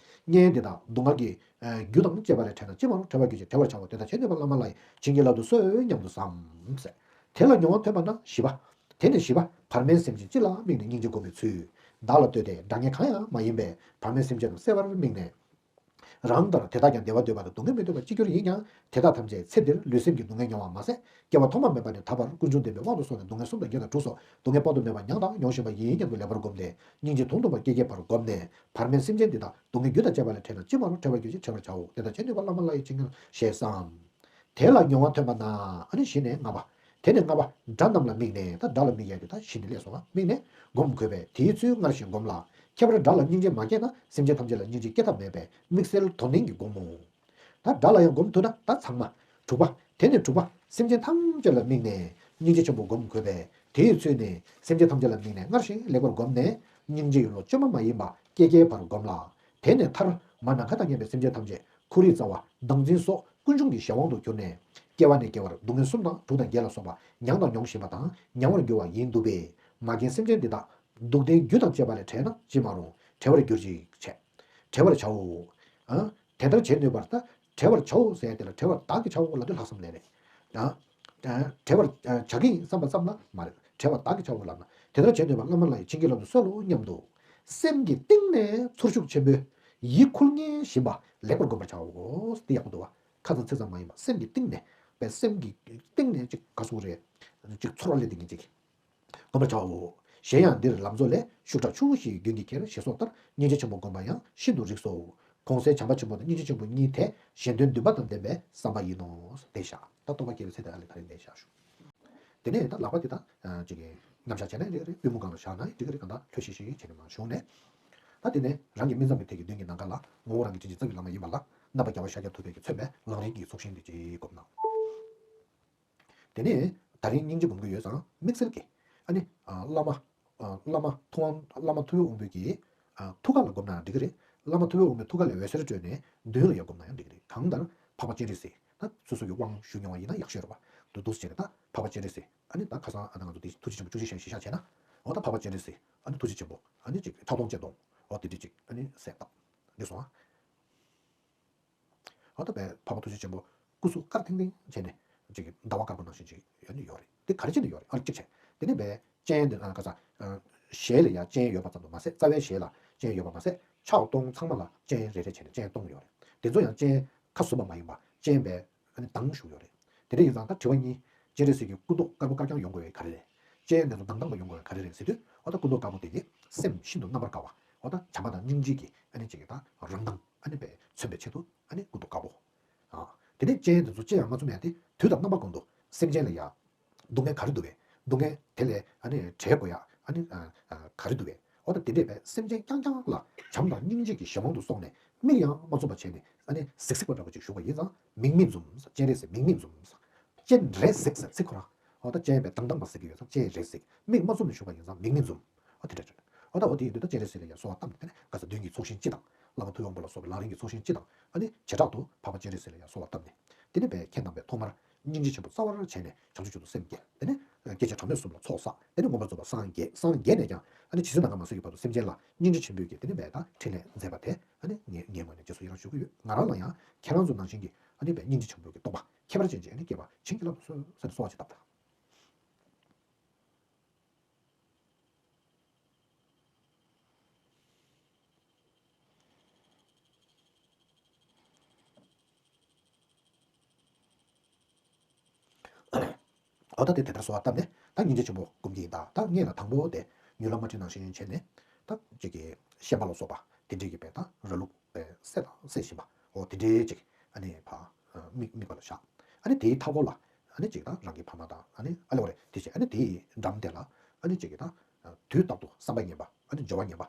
གཉེན་དེ་དག་སྡུག་བསྔལ་གྱི་རྒྱུ་དང་བཅས་པ་ལས་བྲལ་ན་ཅི་མ་རུང་བྲལ་བར་གྱུར་ཅིག་བྲལ་བར་བྱའོ། དེ་དག་བྱས་ནུས་པ་བླ་མ་ལྷ་ཡིས་བྱིན་གྱིས་བརླབ་ཏུ་གསོལ་སྙམ་དུ་བསམ། དེ་ལ་མྱོང་བ་ཐོན་པ་ན་བཞི་པ། དེ་ནས་བཞི་པ་བར་མའི་སེམས་ཅན་སྤྱི་ལ་དམིགས་ནས་སྙིང་རྗེ་བསྒོམ་པའི་ཚུལ། བདག་ལ་ལྟོས་ཏེ་སྒྲ་སྙན་གང་ཡང་མ་ཡིན་པའི་བར་མའི་སེམས་ཅན་རྣམས་གསལ་བར་དམིགས་ནས། རང་ལྟར་དེ་དག་ཀྱང་བདེ་བ་འདོད་པ་དང་སྡུག་བསྔལ་མི་འདོད་པ་ཅི་གྱུར་ཡིན་ཀྱང་དེ་དག་ཐམས་ཅད་ཚེ་འདིར་ལུས་སེམས་ཀྱི་སྡུག་བསྔལ་མྱོང་བ་མ་ཟད་སྐྱེ་བ་ཐོག་མ་མེད་པ་ནས་ད་བར་ཀུན་འབྱུང་བདེན་པའི་དབང་དུ་སོང་ནས་སྡུག་བསྔལ་གསུམ་དང་བརྒྱད་དང་དྲུག་སོགས་སྡུག་བསྔལ་དཔག་ཏུ་མེད་པ་མྱངས་དང་མྱོང་བཞིན་པ་ཡིན་སྙམ་དུ་ལེགས་པར་བསྒོམས་ཏེ་སྙིང་རྗེ་དུང་དུ་མ་སྐྱེ་སྐྱེ་བར་བསྒོམས་ནས་བར་མའི་སེམས་ཅན་འདི་དག་སྡུག་བསྔལ་རྒྱུ་དང་བཅས་པ་ལས་བྲལ་ན་ཅི་མ་རུང་བྲལ་བར་གྱུར་ཅིག་བྲལ་བར་བྱའོ། དེ་དག་བྱས་ནུས་པ་བླ་མ་ལྷ་ཡིས་བྱིན་གྱིས་ཞེས་བསམ། དེ་ལ་མྱོང་བ་ཐོན་པ་ན་ཨ་ནི་བཞི་ནས་ལྔ་པ། དེ་ནས་ལྔ་པ་སྒྲ་རྣམས་ལ་དམིགས་ནས་ད་སྒྲ་ལ་དམིགས་ཡ་དེ་ད་བཞི་ནས་སླེབས་སོང་ང་དམིགས་ནས་སྒོམ་དགོས་པས་དེའི་ཚུལ་སྔར་བཞིན་བསྒོམ་ལ། ཁྱད་པར་སྒྲ་ལ་སྙིང་རྗེ་མ་སྐྱེས་ན་སེམས་ཅན་ཐམས་ཅད་ལ་སྙིང་རྗེ་སྐྱེ་ཐབས་མེད་པས་དམིགས་བསལ་དོན་ལྡན་གྱི་སྒོམ་མོ། ད་སྒྲ་ལ་ཡང་སྒོམ་ཐུབ་ན་ད་ཚང་མ། དྲུག་པ། དེ་ནས་དྲུག་པ། སེམས་ཅན་ཐམས་ཅད་ལ་དམིགས་ནས་སྙིང་རྗེ་ཆེན་པོ་སྒོམ་དགོས་པས་དེའི་ཚུལ་ནི་སེམས་ཅན་ཐམས་ཅད་ལ་དམིགས་ནས་སྔར་བཞིན་ལེགས་པར་བསྒོམས་ནས་སྙིང་རྗེའི་བློ་བཅོས་མ་མ་ཡིན་པ་སྐྱེ་སྐྱེ་བར་བསྒོམ་ལ། དེ་ནས་མཐར་མར་ནམ་མཁའ་དང་མཉམ་པའི་སེམས་ཅན་ཐམས་ཅད་ཁོར་ཡུག་རྩ་བ་བདག་འཛིན་སོགས་ཀུན་འབྱུང་གི་གཞན་དབང་དུ་གྱུར་ནས་སྐྱེ་བ་ནས་སྐྱེ་བར་སྡུག་བསྔལ་གསུམ་དང་དྲུག་དང་བརྒྱད་ལ་སོགས་པ་མྱངས་དང་མྱོང་བཞིན་པ་དང་མྱང་བར་འགྱུར་བ་ཡིན་འདུག་པས་མ་རྒན་སེམས་ཅན་འདི་དག་སྡུག་བདེན་རྒྱུ་དང་བཅས་པ་ལས་བྲལ་ན་ཅི་མ་རུང་བྲལ་བར་གྱུར་ཅིག་བྱས། བྲལ་བར་བྱའོ། ཨ། དེ་ལྟར་བྱེད་ནུས་པར་ད་བྲལ་བར་བྱའོ་ཟེར་ཡ་དེ་ལ་བྲལ་བར་བདག་གིས་བྱའོ་ལབ་དུས་ལྷག་བསམ་ལས་རེད། ཨ། བྲལ་བར་བྱ་གི་ཡིན་བསམ་པ་ཙམ་ལ་མ་རེད། བྲལ་བར་བདག་གིས་བྱའོ་ལབ་ན་དེ་ལྟར་བྱེད་ནུས་པར་བླ་མ་ལྷ་ཡིས་བྱིན་གྱིས་བརླབ་ཏུ་གསོལ་ལོ་སྙམ་དུ། སེམས་ཀྱི་གཏིང་ནས་ཚོར་ཤུགས་ཆེན་པོས་ཡིད་ཁུར་མཉེས་བཞིན་པ་ལེགས་པར་བསྒོམ་པར་བྱའོ། འདི་ཡག་པོ་འདུག་བ། ཁ་ཚ་ཚིག་ཚ་མ་ཡིན་པ་སེམས་ཀྱི་གཏིང་ནས་པའི་སེམས་ཀྱི་གཏིང་ནས་ཅིག་ག་སུ་རེད། ཅིག་ཚོར་བ་སླེབས་བསྡད་མཁན་ཅིག་བསྒོམ་པར་བྱའོ། གཞན་ཡང་འདིར་ལམ་གཙོ་ལས་ཤུགས་དྲག་ཆུ་བོ་བཞིའི་རྒྱུན་གྱིས་ཁྱེར་ཞེས་སོགས་ལྟར་སྙིང་རྗེ་ཆེན་པོ་བསྒོམ་པ་ཡང་ཤིན་ཏུ་རིགས་སོ། གོང་གསལ་བྱམས་པ་ཆེན་པོ་དང་སྙིང་རྗེ་ཆེན་པོ་གཉིས་དེ་གཞན་དོན་འདུན་པ་དང་ལྡན་པའི་བསམ་པ་ཡིན་ནོ། བསྡད་བཞག་ད་རྟོགས་པ་སྐྱེ་བའི་ཚེ་དེ་ཨ་ལས་ད་རིང་བསྡད་བཞག་ཞུ། དེ་ནས་ད་ལག་པ་དེ་དག་ཅིག་གི་མཉམ་བཞག་བྱས་ན་འགྲིག་གི་རེད། པུས་མོ་སྒང་ལ་བཞག་ན་འགྲིག་གི་རེད། གང་ལྟར་ལྷོད་ཤིག་ཤིག་བྱས་ནས་མར་བཞུགས་ནས། ད་དེ་ནས་རང་གི་སྨིན་མཚམས་ཀྱི་ཐད་ཀྱི་མདུན་གྱི་ནམ་མཁའ་ལ་ངོ་བོ་རང་གི་སྤྱན་གྱི་རྩ་བའི་བླ་མ་ཡིན་པ་ལ་རྣམ་པ་རྒྱལ་བ་ཤཱཀྱ་ཐུབ་པའི་གིས་མཚོན་པའི་ལམ་རིམ་གྱི་ཚོགས་ཞིང་དེ་ཅིག་བསྒོམ་གནང་། དེ་ནས་ད་རིང་སྙིང་རྗེ་སྒོམ་གྱི་ཡོད་ཙང་དམིགས་བསལ་གྱི་ཨ་ནི་ཨ་བླ་མ་ཨ་བླ་མ་ཐུབ་དབང་བླ་མ་ཐུབ་པའི་དབང་པོ་གི་ཨ་ཐུགས་ཀ་ལ་སྒོམ་ན་ཡང་འགྲིག་གི་རེད། བླ་མ་ཐུབ་པའི་དབང་པོའི་ཐུགས་ཀ་ལས་འོད་ཟེར་སྤྲོས་ནས་མདུན་ལ་ཡང་སྒོམ་ན་ཡང་འགྲིག་གི་རེད། གང་ལྟར་འཕགས་པ་སྤྱན་རས་གཟིགས་ད་སོ་སོ་གི་དབང་ཞུ་མྱོང་བ་ཡིན་ན་ཡག་ཤོས་རེད་པ། འདུག་འདུག་སེ་བྱས་ནས་ད་འཕགས་པ་སྤྱན་རས་གཟིགས་ཨ་ནི་ད་ཁ་སང་ཨ་ད་ང་ཚོ་དེ་ཐུགས་རྗེ་ཆེན་པོ་བཅུ་གཅིག་ཞལ་གཞི་བཞག་བྱས་ན་འོ་ད་འཕགས་པ་སྤྱན་རས་གཟིགས་ཨ་ནི་ཐུགས་རྗེ་ཆེན་པོ་ཨ་ནི་ཅིག་ཕྲག་སྟོང་ལྕེ་སྟོང་འོ་དེ་འདྲ་ཅིག་ཨ་ནི་གསལ་བཏབ་འདི་སོང་ཨ། ཨ་ད་པའི་འཕགས་པ་ཐུགས་རྗེ་ཆེན་པོ་སྐུ་གཟུགས་དཀར་ཐིང་ཐིང་བྱས་ནས་ཅིག་གི་ཟླ་བ་དཀར་པོ་ནང་བཞིན་ཅིག་ཡོད་ནི་ཡོད་རེད། དེ་ག་རེ་བྱས་ནས་ཡོད་རེད། ཨ་གཅིག་བྱས་དེ་ནས་པའི་སྤྱན་དེ་ཨ་ག་ས་ཨ་ཞལ་ལ་ཡང་སྤྱན་ཡོད་པ་ཙམ་དུ་མ་ཟད་རྩ་བའི་ཞལ་ལ་སྤྱན་ཡོད་པ་མ་ཟད་ཕྱག་སྟོང་ཚང་མ་ལ་སྤྱན་རེ་རེ་བྱས་ནས་སྤྱན་སྟོང་ཡོད་རེད། དེ་ཚོ་ཡང་སྤྱན་ཁ་ཟུམ་པ་མ་ཡིན་པ་སྤྱན་པའི་ཨ་ནི་མདངས་བཞུགས་ཡོད་རེད། དེ་འདྲ་ཡིན་ཙང་ད་དྲི་བ་གཉིས། སྤྱན་རས་གཟིགས་ཀྱི་སྐུ་མདོག་དཀར་པོ་དཀར་རྐྱང་ཡོང་དགོས་པའི་ག་རེ་རེད། སྤྱན་དེ་ཚོ་མདངས་དྭངས་པ་ཡོང་དགོས་པའི་ག་རེ་རེད་ཟེར་དུས་ཨ་ད་སྐུ་མདོག་དཀར་པོ་དེ་གིས་སེམས་ཤིན་ཏུ་རྣམ་པར་དགའ་བ། འོ་ད་བྱམས་པ་དང་སྙིང་རྗེ་གི་ཨ་ནི་ཅིག་གི་ད་རང་མདངས་ཨ་ནི་པའི་མཚོན་པའི་ཆེད་དུ་ཨ་ནི་སྐུ་མདོག་དཀར་པོ། ཨ། དེ་ནས་སྤྱན་དེ་ཚོ་ཅི་ཡང་མ་བཙུམ་ཡང་དེ་དུས་དང་རྣམ་པ་ཀུན་ཏུ་སེམས་ཅན་ལ་ཡང་སྡུག་བསྔལ་ག་རེ་འདུག་པས། སྡུག་བསྔལ་དེ་ལས་ཨ་ནི་བྲལ་དགོས་ཡ་ཨ་ནི་ཨ་ཨ་ག་རེ་འདུག་པས། འོ་ད་དེ་འདྲས་པའི་སེམས་ཅན་རྐྱང་རྐྱང་ལ་བྱམས་དང་སྙིང་རྗེ་གི་གཞན་དབང་དུ་སོང་ནས་མིག་ཡང་མ་བཙུམ་པ་བྱས་ནས་ཨ་ནི་གཟིགས་གཟིགས་པ་འདྲ་པོ་ཅིག་བཞུགས་པ་ཡིན་ཙང་མིག་མི་འཛུམ། སྤྱན་རས་གཟིགས་མིག་མི་འཛུམ། སྤྱན་རས་གཟིགས་ཟེར་ཚིག་ཁོ་རང་། འོ་ད་སྤྱན་པའི་མདངས་དྭངས་པ་ཟེར་གྱི་ཡོད་ཙང་སྤྱན་རས་གཟིགས། མིག་མ་བཙུམ་ནས་བཞུགས་པ་ཡིན་ཙང་མིག་མི་འཛུམ། འོ་དེ་འདྲ་རེད། འོ་ད་འོ་དེ་ཡིན་དུས་ད་སྤྱན་རས་གཟིགས་ལ་ཡང་གསོལ་བ་བཏབ་ནས་དེ་ནས་ག་ས་མདུན་གྱི་ཚོགས་ཞིང་སྤྱི་དང་བླ་མ་ཐུབ་དབང་པོ་ལ་སོགས་པའི་ལམ་རིམ་གྱི་ཚོགས་ཞིང་སྤྱི་དང་ཨ་ནི་བྱེ་བྲག་ཏུ་འཕགས་པ་སྤྱན་རས་གཟིགས་ལ་ཡང་གསོལ་བ་བཏབ་ནས་དེ་ནས་པའི་མཁྱེན་དང་པའི་ཐོག་མར་སྙིང་རྗེ་ཆེན་པོ་རྩ་བར་བྱས་ནས་བྱང་ཆུབ་མཆོག་ཏུ་སེམས་བསྐྱེད། དེ་ནས་སྐྱེ་མཆེད་དྲག་མོས་གསུམ་ལ་ཚོགས་བསགས། དེ་ནས་མངོན་པར་རྫོགས་པར་སངས་རྒྱས། སངས་རྒྱས་ནས་ཀྱང་ཨ་ནི་ཇི་སྲིད་ནམ་མཁའ་མ་ཟད་ཀྱི་བར་དུ་སེམས་ཅན་ལ་སྙིང་རྗེ་ཆེན་པོས་ཀྱི་དེ་ནས་པའི་ད་ཕྲིན་ལས་མཛད་པ་དེ་ཨ་ནི་ངས་ངའི་ངོས་ནས་རྗེས་སུ་ཡི་རང་ཞུ་གི་ཡོད། ང་རང་ལ་ཡང་ཁྱེད་རང་ཚོ་ནང་བཞིན་གྱི་ཨ་ནི་པའི་སྙིང་རྗེ་ཆེན་པོའི་གི་རྟོགས་པ་ཁྱད་པར་ཅན་ཅིག་ཨ་ནི་སྐྱེས་པ་བྱིན་གྱིས་བརླབ་ཏུ་གསོལ་ཟེར་ནས་གསོལ་བ་ཅིག་བཏབ་དང་། འོ་ད་དེ་དེ་ལྟར་གསོལ་བ་བཏབ་ནས་ད་སྙིང་རྗེ་ཆེན་པོ་སྒོམ་གྱི་ཡིན་ད། ད་སྔོན་ལ་དང་པོ་དེ་མྱུར་ལམ་མ་བྲིས་ནང་བཞིན་བྱས་ནས་ད་ཅིག་གི་ཤན་པ་ལ་སོགས་པ་དེ་འདྲས་ཀྱི་བས་ད་ར་ལུག་པས་བསད་དང་བསད་བཞིན་པ་འོ་དེ་འདྲས་ཅིག་ཨ་ནི་ཕ་དམིགས་དམིགས་པ་ལ་བཞག་ཨ་ནི་དེའི་མཐའ་སྐོར་ལ་ཨ་ནི་ཅིག་ད་རང་གི་ཕ་མ་དང་ཨ་ནི་ཨ་ལེ་འོ་རེ་དེ་བྱས་ཨ་ནི་དེའི་འགྲམ་དེ་ལ་ཨ་ནི་ཅིག་གི་ད་ དུས་རྟག་ཏུ་བསམ་པ་ངན་པ། ཨ་ནི་སྦྱོར་བ་ངན་པ།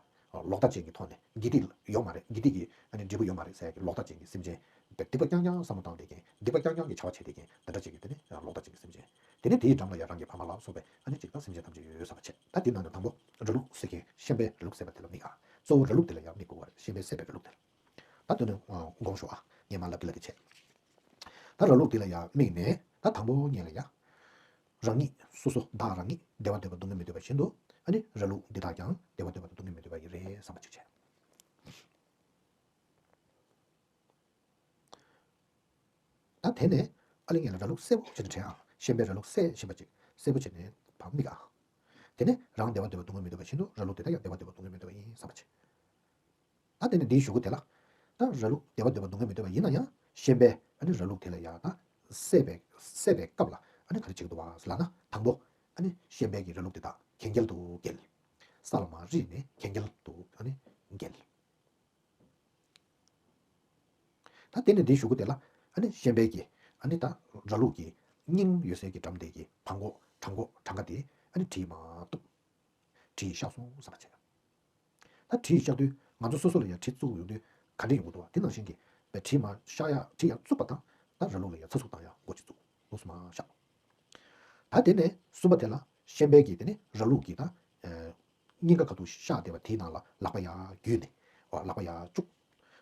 ལོག་ལྟ་ཅན་གྱི་ཐོག་ནས་དགེ་སྡིག་ཡོད་མ་རེད། དགེ་སྡིག་གི་ཨ་ནི་འབྲས་བུ་ཡོད་མ་རེད་ཟེར་ཡ་གི་ལོག་ལྟ་ཅན་གྱི་སེམས་ཅན། སྡིག་པ་རྐྱང་རྐྱང་བསམ་བློ་བཏང་བསྡད་མཁན། སྡིག་པ་རྐྱང་རྐྱང་གི་བྱ་བ་བྱས་བསྡད་མཁན་དེ་འདྲ་ཅིག་གི་དེ་ནི་ལོག་ལྟ་ཅན་གྱི་སེམས་ཅན། དེ་ནི་དེའི་འགྲམ་ལ་ཡང་རང་གི་ཕ་མ་ལ་སོགས་པའི་ཨ་ནི་ཅིག་དང་སེམས་ཅན་ཐམས་ཅད་ཡོད་བསམ་པ་བྱས། ད་དེ་ནང་ནས་དང་པོ་ར་ལུག་བསད་མཁན་ཤན་པའི་ར་ལུག་བསད་པ་དེ་ལ་དམིགས་ཨ། གཙོ་བོ་ར་ལུག་དེ་ལ་ཡང་དམིགས་དགོས་པ་རེད། ཤན་པས་བསད་པའི་ར་ལུག་དེ་ལ། ད་དེ་ནི་དགོངས་ཤོག་ཨ། ངས་མ་ལབ་ཀི་ལབ་ཀི་བྱས། ད་ར་ལུག་དེ་ལ་ཡང་དམིགས་ནས་ད་དང་པོ་ཉིད་ལ་ཡང་། རང་ཉིད་སོ་སོ་བདག་རང་ཉིད་བདེ་བ་འདོད་པ་སྡུག་བསྔལ་མི་འདོད་པ་བཞིན་དུ་ཨ་ནི་ར་ལུག་འདི་དག་ཀྱང་བདེ་བ་འདོད་པ་དང་སྡུག་བསྔལ་མི་འདོད་པ་ཡི་རེད་བསམ་པ་ཅིག་བྱས། ད་དེ་ནས་ཨ་ལེ་ངས་ལ་ར་ལུག་གསལ་པོ་བྱས་ནས་དྲན་ཨ། ཤན་པས་ར་ལུག་བསད་བཞིན་པ་ཅིག་གསལ་པོ་བྱས་ནས་ཕར་དམིགས་ཨ། དེ་ནས་རང་བདེ་བ་འདོད་པ་སྡུག་བསྔལ་མི་འདོད་པ་བཞིན་དུ་ར་ལུག་དེ་དག་ཀྱང་བདེ་བ་འདོད་པ་སྡུག་བསྔལ་མི་འདོད་པ་ཡིན་བསམ་པ་བྱས། ད་དེ་ནས་འདིའི་གཞུག་གུ་དེ་ལ། ད་ར་ལུག་བདེ་བ་འདོད་པ་སྡུག་བསྔལ་མི་འདོད་པ་ཡིན་ན་ཡང་ཤན་པས་ཨ་ནི་ར་ལུག་དེ་ལ་ཡང་ད་བསད་པའི་བསད་པའི་སྐབས་ལ་ཨ་ནི་ག་རེ་བྱེད་ཀྱི་འདུག་བ་ལབ་ན། དང་པོ་ཨ་ནི་ཤན་པས་ཀྱིས་ར་ལུག་དེ་དག་གན་རྐྱལ་དུ་བཀལ། ས་ལ་མར་རིལ་ནས་གན་རྐྱལ་དུ་ཨ་ནི་བཀལ། ད་དེ་ནས་འདིའི་གཞུག་གུ་དེ་ལ་ཨ་ནི་ཤན་པས་ཀྱིས་ཨ་ནི་ད་ར་ལུག་གི་སྙིང་ཡོད་སའི་གི་འགྲམ་དེ་གི་བྲང་ཁོག་བྲང་ཁོག་བྲང་ཁ་དེ་ཨ་ནི་གྲི་མར་གཏུབས། གྲི་གཤགས་སོང་བསམ་པ་བྱས། ད་གྲི་གཤགས་དུས་ང་ཚོ་སོ་སོ་ལ་ཡང་གྲི་བཙུགས་ཡོང་དུས་ག་འདྲ་ཡོང་གི་འདུག་བ། དེ་ནང་བཞིན་གྱི་བའི་གྲི་མར་གཤགས་ཡ་གྲི་ཡར་བཙུགས་པ་དང་ད་ར་ལུག་ལ་ཡང་ཚ་ཟུག་བཏང་ཡ་འགོ་ཅིག་བཙུགས། ལོགས་སུ་མར་གཤགས། ད་དེ་ནས་གསུམ་པ་དེ་ལ་ཤན་པས་ཀྱིས་དེ་ནི་ར་ལུག་གི་ད་སྙིང་ག་ཁ་ཐུག་གཤགས་བསྡད་པ་དེའི་ནང་ལ་ལག་པ་ཡར་བརྒྱུས་ནས། ཨོ་ལག་པ་ཡར་བཅུག་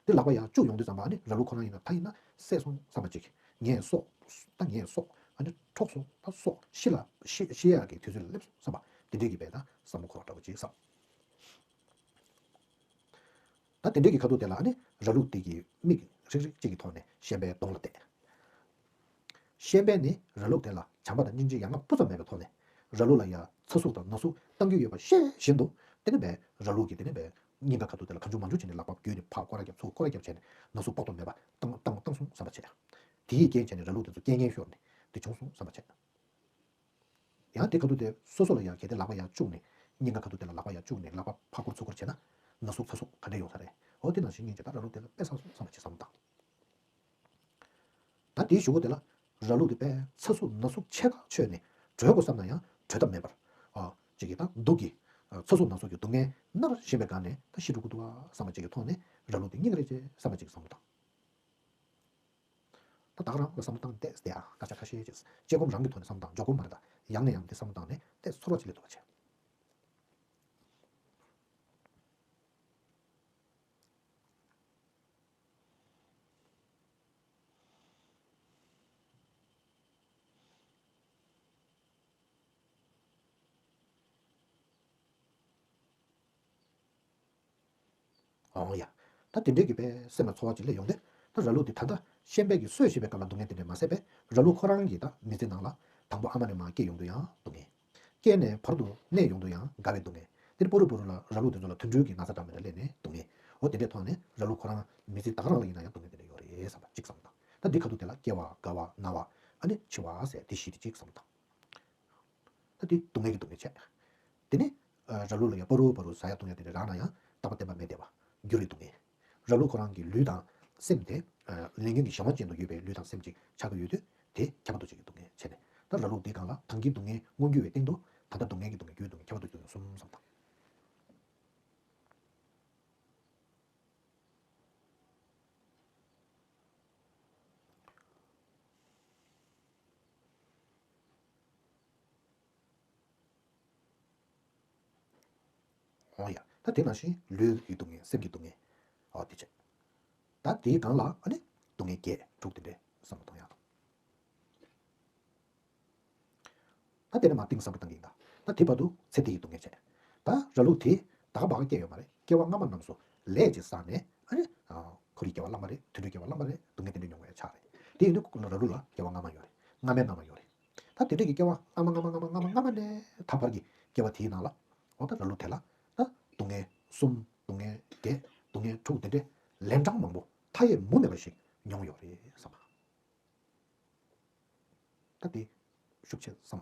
དེ་ལག་པ་ཡར་བཅུག་ཡོང་དུས་ཙམ་པ་ཨ་ནི་ར་ལུག་ཁོ་རང་ཡིན་ན་ད་ཡིན་ན་བསད་སོང་བསམ་པ་ཅིག་ངས་སྲོག་ད་ངས་སྲོག་ཨ་ནི་འཕྲོག་སོང་། ད་སྲོག་ཤི་ལ་ཤི་ཤི་ཡག་གི་དུས་ཚོད་ལ་སླེབས་སོང་བསམ་པ་དེ་འདྲས་ཀྱི་བས་ད་བསམ་བློ་འཁོར་བ་འདྲ་བོ་ཅིག་བསམ། ད་དེ་འདྲས་ཀྱི་ཁ་ཐུག་དེ་ལ་ཨ་ནི་ར་ལུག་དེ་གི་མིག་རིག་རིག་ཅིག་གི་ཐོག་ནས་ཤན་པའི་གདོང་ལ་བལྟས། ཤན་པས་ནི་ར་ལུག་དེ་ལ་བྱམས་པ་དང་སྙིང་རྗེ་ཡ་ང་སྤུ་ཙམ་མེད་པའི་ཐོག་ནས་ར་ལུག་ལ་ཡ་ཚ་ཟུག་དང་ན་ཟུག་བཏང་རྒྱུ་ཡོད་པ་ཤེས་བཞིན་དུ་དེ་ནི་བས་ར་ལུག་གིས་དེ་ནི་བས་སྙིང་ག་ཁ་ཐུག་དེ་ལ་གང་བྱུང་མང་བྱུང་བྱས་ནས་ལག་པ་བརྒྱུས་ནས་ཕར་སྐོར་ར་རྒྱབ་ཚུར་སྐོར་ར་རྒྱབ་བྱས་ནས་ན་ཟུག་དཔག་ཏུ་མེད་པ་བཏང་བཏང་བཏང་སོང་བསམ་པ་བྱས། དེའི་རྐྱེན་བྱས་ནས་ར་ལུག་དེ་ཚོ་རྐྱེན་ངན་ཤོར་ནས་དེ་བྱུང་སོང་བསམ་པ་བྱས། ཡང་དེ་ཁ་ཐུག་དེ་སོ་སོ་ལ་ཡང་གལ་ཏེ་ལག་པ་ཡར་བཅུག་ནས་སྙིང་ག་ཁ་ཐུག་དེ་ལ་ལག་པ་ཡར་བཅུག་ནས་ལག་པ་ཕར་སྐོར་ཚུར་སྐོར་བྱས་ན་ན་ཟུག་ཚ་ཟུག་ག་འདྲ་ཡོང་ས་རེད། འོ་དེ་ནང་བཞིན་སྙིང་རྗེ་ད་ར་ལུག་དེ་ལ་དཔེ་བསགས་སོང་བསམ་པ་ཅིག་བསམ་བློ་བཏང་། ད་དེའི་གཞུག་གུ་དེ་ལ་ར་ལུག་དེ་དཔེ་ཚ་ཟུག་ན་ཟུག་ཆེ་ཁག་ཆོད་ནས་བྲོས་དགོས་བསམ་ན་ཡང་བྲོས་ཐབས་མེད་པར། ཨ་ཅིག་གིས་ད་སྡུག་གི་ཚ་ཟུག་ན་ཟུག་གི་སྡུག་བསྔལ་མནར་བཞིན་པའི་སྒང་ནས་ད་ཤི་འགྲོ་གི་འདུག་བ་བསམ་པ་ཅིག་གི་ཐོག་ནས་ར་ལུག་དེ་སྙིང་རེ་རྗེ་བསམ་པ་ཅིག་བསམ་བློ་བཏང་། ད་ད་ག་རང་ལ་བསམ་བློ་བཏང་བསྡད་བསྡད་ཨ་སྐད་ཆ་ཁ་ཤས་ཅིག་དཔྱད་སྒོམ་རང་གི་ཐོག་ནས་བསམ་བློ་བཏང་འཇོག་སྒོམ་མ་རེད་ད། ཡང་ནས་ཡང་དེ་བསམ་བློ་བཏང་ནས་བསྡད་ཚོར་བ་ཅིག་སླེབས་ཐུབ་པ་བྱས། ཨོ་ཡ། ད་དེ་འདྲས་ཀྱི་པའི་སེམས་ལ་ཚོར་བ་ཅིག་སླེབས་ཡོང་དུས་ད་ར་ལུག་དེ་ད་ལྟ་ཤན་པས་ཀྱིས་གསོད་བཞིན་པའི་སྐབས་ལ་སྡུག་བསྔལ་དེ་འདྲས་མ་བཟོད་པས་ར་ལུག་ཁོ་རང་གི་ད་མི་ཚེ་ནང་ལ་དང་པོ་ཨ་མ་ནས་མར་སྐྱེས་ཡོང་དུས་ཡང་སྡུག་བསྔལ། སྐྱེས་ནས་བར་དུ་གནས་ཡོང་དུས་ཡང་དགའ་བའི་སྡུག་བསྔལ། དེར་པོ་རུ་པོ་རུ་ལ་ར་ལུག་དེ་ཚོ་ལ་དུད་འགྲོའི་གི་ན་ཚ་འདྲ་མི་འདྲ་སླེབས་ནས་སྡུག་བསྔལ། འོ་དེ་འདྲའི་ཐོག་ནས་ར་ལུག་ཁོ་རང་མི་ཚེ་ད་ག་རང་ལ་ཡིན་ན་ཡང་སྡུག་བསྔལ་དེ་འདྲ་ཡོད་རེད་བསམ་པ་གཅིག་བསམ་བློ་བཏང་། ད་འདི་ཁ་ཐུག་དེ་ལ་སྐྱེ་བ་རྒ་བ་ན་བ་ཨ་ནི་འཆི་བ་ཟེར་དེ་བཞི་དེ་གཅིག་བསམ་བློ་བཏང་། ད་དེ་སྡུག་བསྔལ་གྱི་སྡུག་བསྔལ་བྱས། དེ་ནས་ར་ལུག་ལ་ཡང་པ་རུ་པ་རུ་ཟ་ཡ་བཏུང་ཡ་དེ་འདྲ་རག་ན་ཡང་རྟག་པ་བརྟན་པ་མེད་བསྡད་པ། འགྱུར་བའི་སྡུག་བསྔལ། ར་ལུག་ཁོ་རང་གི་ལུས་དང་སེམས་དེ་ལས་ཉོན་གྱི་གཞན་དབང་ཅན་དུ་ཡོད་པའི་ལུས་དང་སེམས་ཅིག་ཆགས་ཀྱི་ཡོད་དུས་དེ་ཁྱབ་པ་དུ་བྱེད་ཀྱི་སྡུག་བསྔལ་བྱས་ནས། ད་ར་ལུག་འདིའི་སྒང་ལ་དང་གི་སྡུག་བསྔལ་མངོན་གྱུར་བའི་སྟེང་དུ་ད་ལྟ་སྡུག་བསྔལ་གྱི་སྡུག་བསྔལ་རྒྱུའི་སྡུག་བསྔལ་ཁྱབ་པ་དུ་གྱུར་ཡོང་གསུམ་བསམ་དང་། འོ་ཡ། ད་དེ་ནང་བཞིན་ལུས་ཀྱི་སྡུག་བསྔལ་སེམས་ཀྱི་སྡུག་བསྔལ། འོ་དེ་བྱས། ད་དེའི་སྒང་ལ་ཨ་ནི་སྡུག་བསྔལ་བརྒྱད་དྲུག་དེ་འདྲས་བསམ་བློ་གཏོང་ཡག་དང་། ད་དེ་ནས་མར་གཏིང་ཟབ་པོ་བཏང་གི་ཡིན་ད། ད་དེ་བར་དུ་ཚེ་འདི་ཡི་སྡུག་བསྔལ་བྱས། ད་ར་ལུག་དེ་ད་ག་བ་ག་སྐྱེས་ཡོད་མ་རེད། སྐྱེ་བ་སྔ་མ་རྣམས་སུ་ལས་ཅིག་བསགས་ནས་ཨ་ནི་ཁོ་རའི་སྐྱེ་བ་བླངས་པ་རེད། དུད་འགྲོའི་སྐྱེ་བ་བླངས་པ་རེད། སྡུག་བསྔལ་དེ་འདྲ་མྱོང་བའི་ཆ་རེད། དེ་ཡིན་དུས་ར་ལུག་ལ་སྐྱེ་བ་སྔ་མ་ཡོད་རེད། སྔ་མའི་སྔ་མ་ཡོད་རེད། ད་དེ་འདྲ་གི་སྐྱེ་བ་སྔ་མ་སྔ་མ་སྔ་མ་སྔ་མ་སྔ་མ་ནས་ད་བར་གྱི་སྐྱེ་བ་དེའི་ནང་ལ་འོ་ད་ར་ལུག་དེ་ལ་ད་སྡུག་བསྔལ་གསུམ་སྡུག་བསྔལ་བརྒྱད་སྡུག་བསྔལ་དྲུག་དེ་འདྲའི་ལན་གྲངས་མང་པོ་མཐའ་ཡས་མུ་མེད་པ་ཞིག་མྱོང་ཡོད་རེད་བསམ། ད་དེ་ཤུགས་ཆེ་བསམ་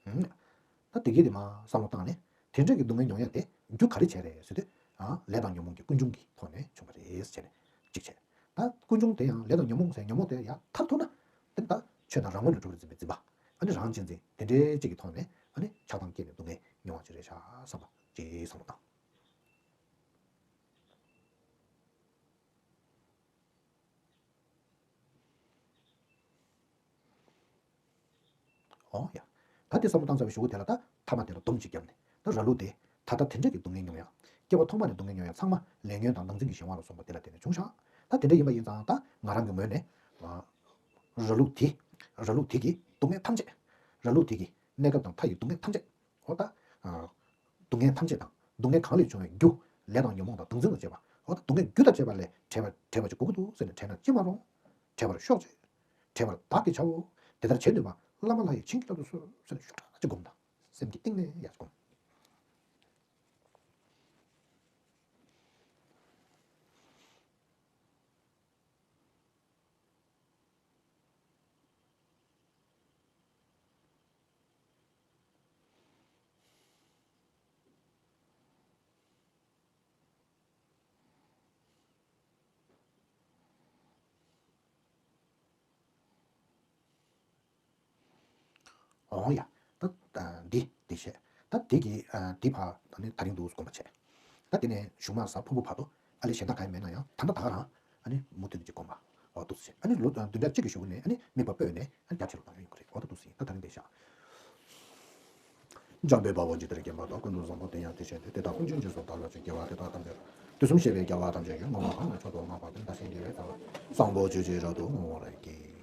ཨ། ད་དེ་གི་དེ་མ་བསམ་བློ་བཏང་ནས་དེ་འདྲ་གི་སྡུག་བསྔལ་མྱོང་ཡ་དེ་རྒྱུ་ག་རེ་བྱས་རེད་ཟེར་དུས་ ཨ་ལས་དང་ཉོན་མོངས་ཀྱི་ཀུན་འབྱུང་གི་ཐོག་ནས་བྱུང་བ་རེད་ཟེར་ནས་གཅིག་བྱས། ད་ཀུན་འབྱུང་དེ་ཡང་ལས་དང་ཉོན་མོངས་ཟེར་ཉོན་མོངས་དེ་ཡང་མཐར་ཐུག་ན་དེ་ད་ཆོས་དང་རང་ངོས་ལ་གྲུབ་པར་འཛིན་པའི་འཛིན་པ། ཨ་ནི་རང་གཅེས་འཛིན་དེ་འདྲའི་གཅིག་གི་ཐོག་ནས་ཨ་ནི་ཆགས་སྡང་སྐྱེས་ནས་སྡུག་བསྔལ་མྱོང་བ་ཅིག་རེད་ཤག་བསམ་པ་ཅིག་བསམ་བློ་བཏང་། ཨོ་ཡ། ད་དེ་བསམ་བློ་བཏང་ཚར་བའི་གཞུག་གུ་དེ་ལ་ད་ཐ་མ་དེ་ལ་སྡོམ་གཅིག་བརྒྱབ་ནས། ད་ར་ལུག་དེ་ད་ལྟ་དེ་འདྲ་གི་སྡུག་བསྔལ་མྱོང་ཡ། སྐྱེ་བ་ཐོག་མ་ནས་སྡུག་བསྔལ་མྱོང་ཡ་ཚང་མ་ལས་ཉོན་དང་བདག་འཛིན་གྱི་གཞན་དབང་ལ་སོགས་པ་དེ་ལ་བརྟེན་ནས་བྱུང་ཤག་ད་དེ་འདྲ་ཡིན་པ་ཡིན་ཙང་ད་ང་རང་གི་ངོས་ནས། ཨ། ར་ལུག་དེ། ར་ལུག་དེ་གི་སྡུག་བསྔལ་ཐམས་ཅད། ར་ལུག་དེ་གི་གནས་སྐབས་དང་མཐའ་ཡི་སྡུག་བསྔལ་ཐམས་ཅད། འོ་ད། ཨ། སྡུག་བསྔལ་ཐམས་ཅད་དང་སྡུག་བསྔལ་གང་ལས་བྱུང་བའི་རྒྱུ་ལས་དང་ཉོན་མོངས་དང་བདག་འཛིན་དང་བཅས་པ། འོ་ད་སྡུག་བསྔལ་རྒྱུ་དང་བཅས་པ་ལས་བྲལ་བ་བྲལ་བ་ཅིག་དགོས་ཀྱི་འདུག་ཟེར་ནས་བྲལ་ན་ཅི་མ་རུང་། བྲལ་བར་ཤོག་ཅིག་བྲལ་བར་བདག་གིས་བྱའོ། དེ་ལྟར་བྱེད་ནུས་པ་བླ་མ་ལྷ་ཡི་བྱིན་གྱིས་བརླབ་ཏུ་གསོལ་ཟེར་ནས་ཤུགས་དྲག་ཅིག་བསྒོམ་དང་། སེམས་ཀྱི་གཏིང་ནས་ཡར་བསྒོམ། འོང་ཡ། ད་འདི་འདི་བྱས། ད་འདི་གི་འདི་ཕ་ད་ནི་ད་རིང་འདུག་སྒོམ་པ་བྱས། ད་དེ་ནས་གཞུག་མ་གཟའ་ཕུར་བུ་བར་དུ་ཨ་ལས་གཞན་དག་གང་ཡང་མེད་ན་ཡང་ད་ལྟ་ད་ག་རང་ཨ་ནི་མུ་མཐུད་ནས་ཅིག་སྒོམ་པ། འོ་འདུག་སེ་བྱས། ཨ་ནི་ལོ་བདུན་ཕྲག་གཅིག་གི་གཞུག་ནས་ཨ་ནི་དམིགས་པ་སྤོས་ནས་ཨ་ནི་རྒྱ་ཆེ་རུ་བཏང་ཡོང་གི་རེད། འོ་ད་འདུག་སེ་ད་ད་རིང་འདི་བཞག་འཇམ་དཔལ་དཔའ་བོས་ཇི་ལྟར་མཁྱེན་པ་དང་། ཀུན་ཏུ་བཟང་པོ་དེ་ཡང་དེ་བཞིན་ཏེ། དེ་དག་ཀུན་གྱི་རྗེས་སུ་བདག་སློབ་ཅིང་། དགེ་བ་འདི་དག་ཐམས་ཅད། དུས་གསུམ་གཤེགས་པའི་རྒྱལ་བ་ཐམས་ཅད་ཀྱིས། བསྔོ་བ་གང་ལ་མཆོག་ཏུ་བསྔགས་པ་དེས། བདག་གཞན་དགེ་བའི་རྩ་བ། བཟང་པོ་སྤྱོད་ཕྱིར་རབ་ཏུ་བསྔོ་བར་བགྱི།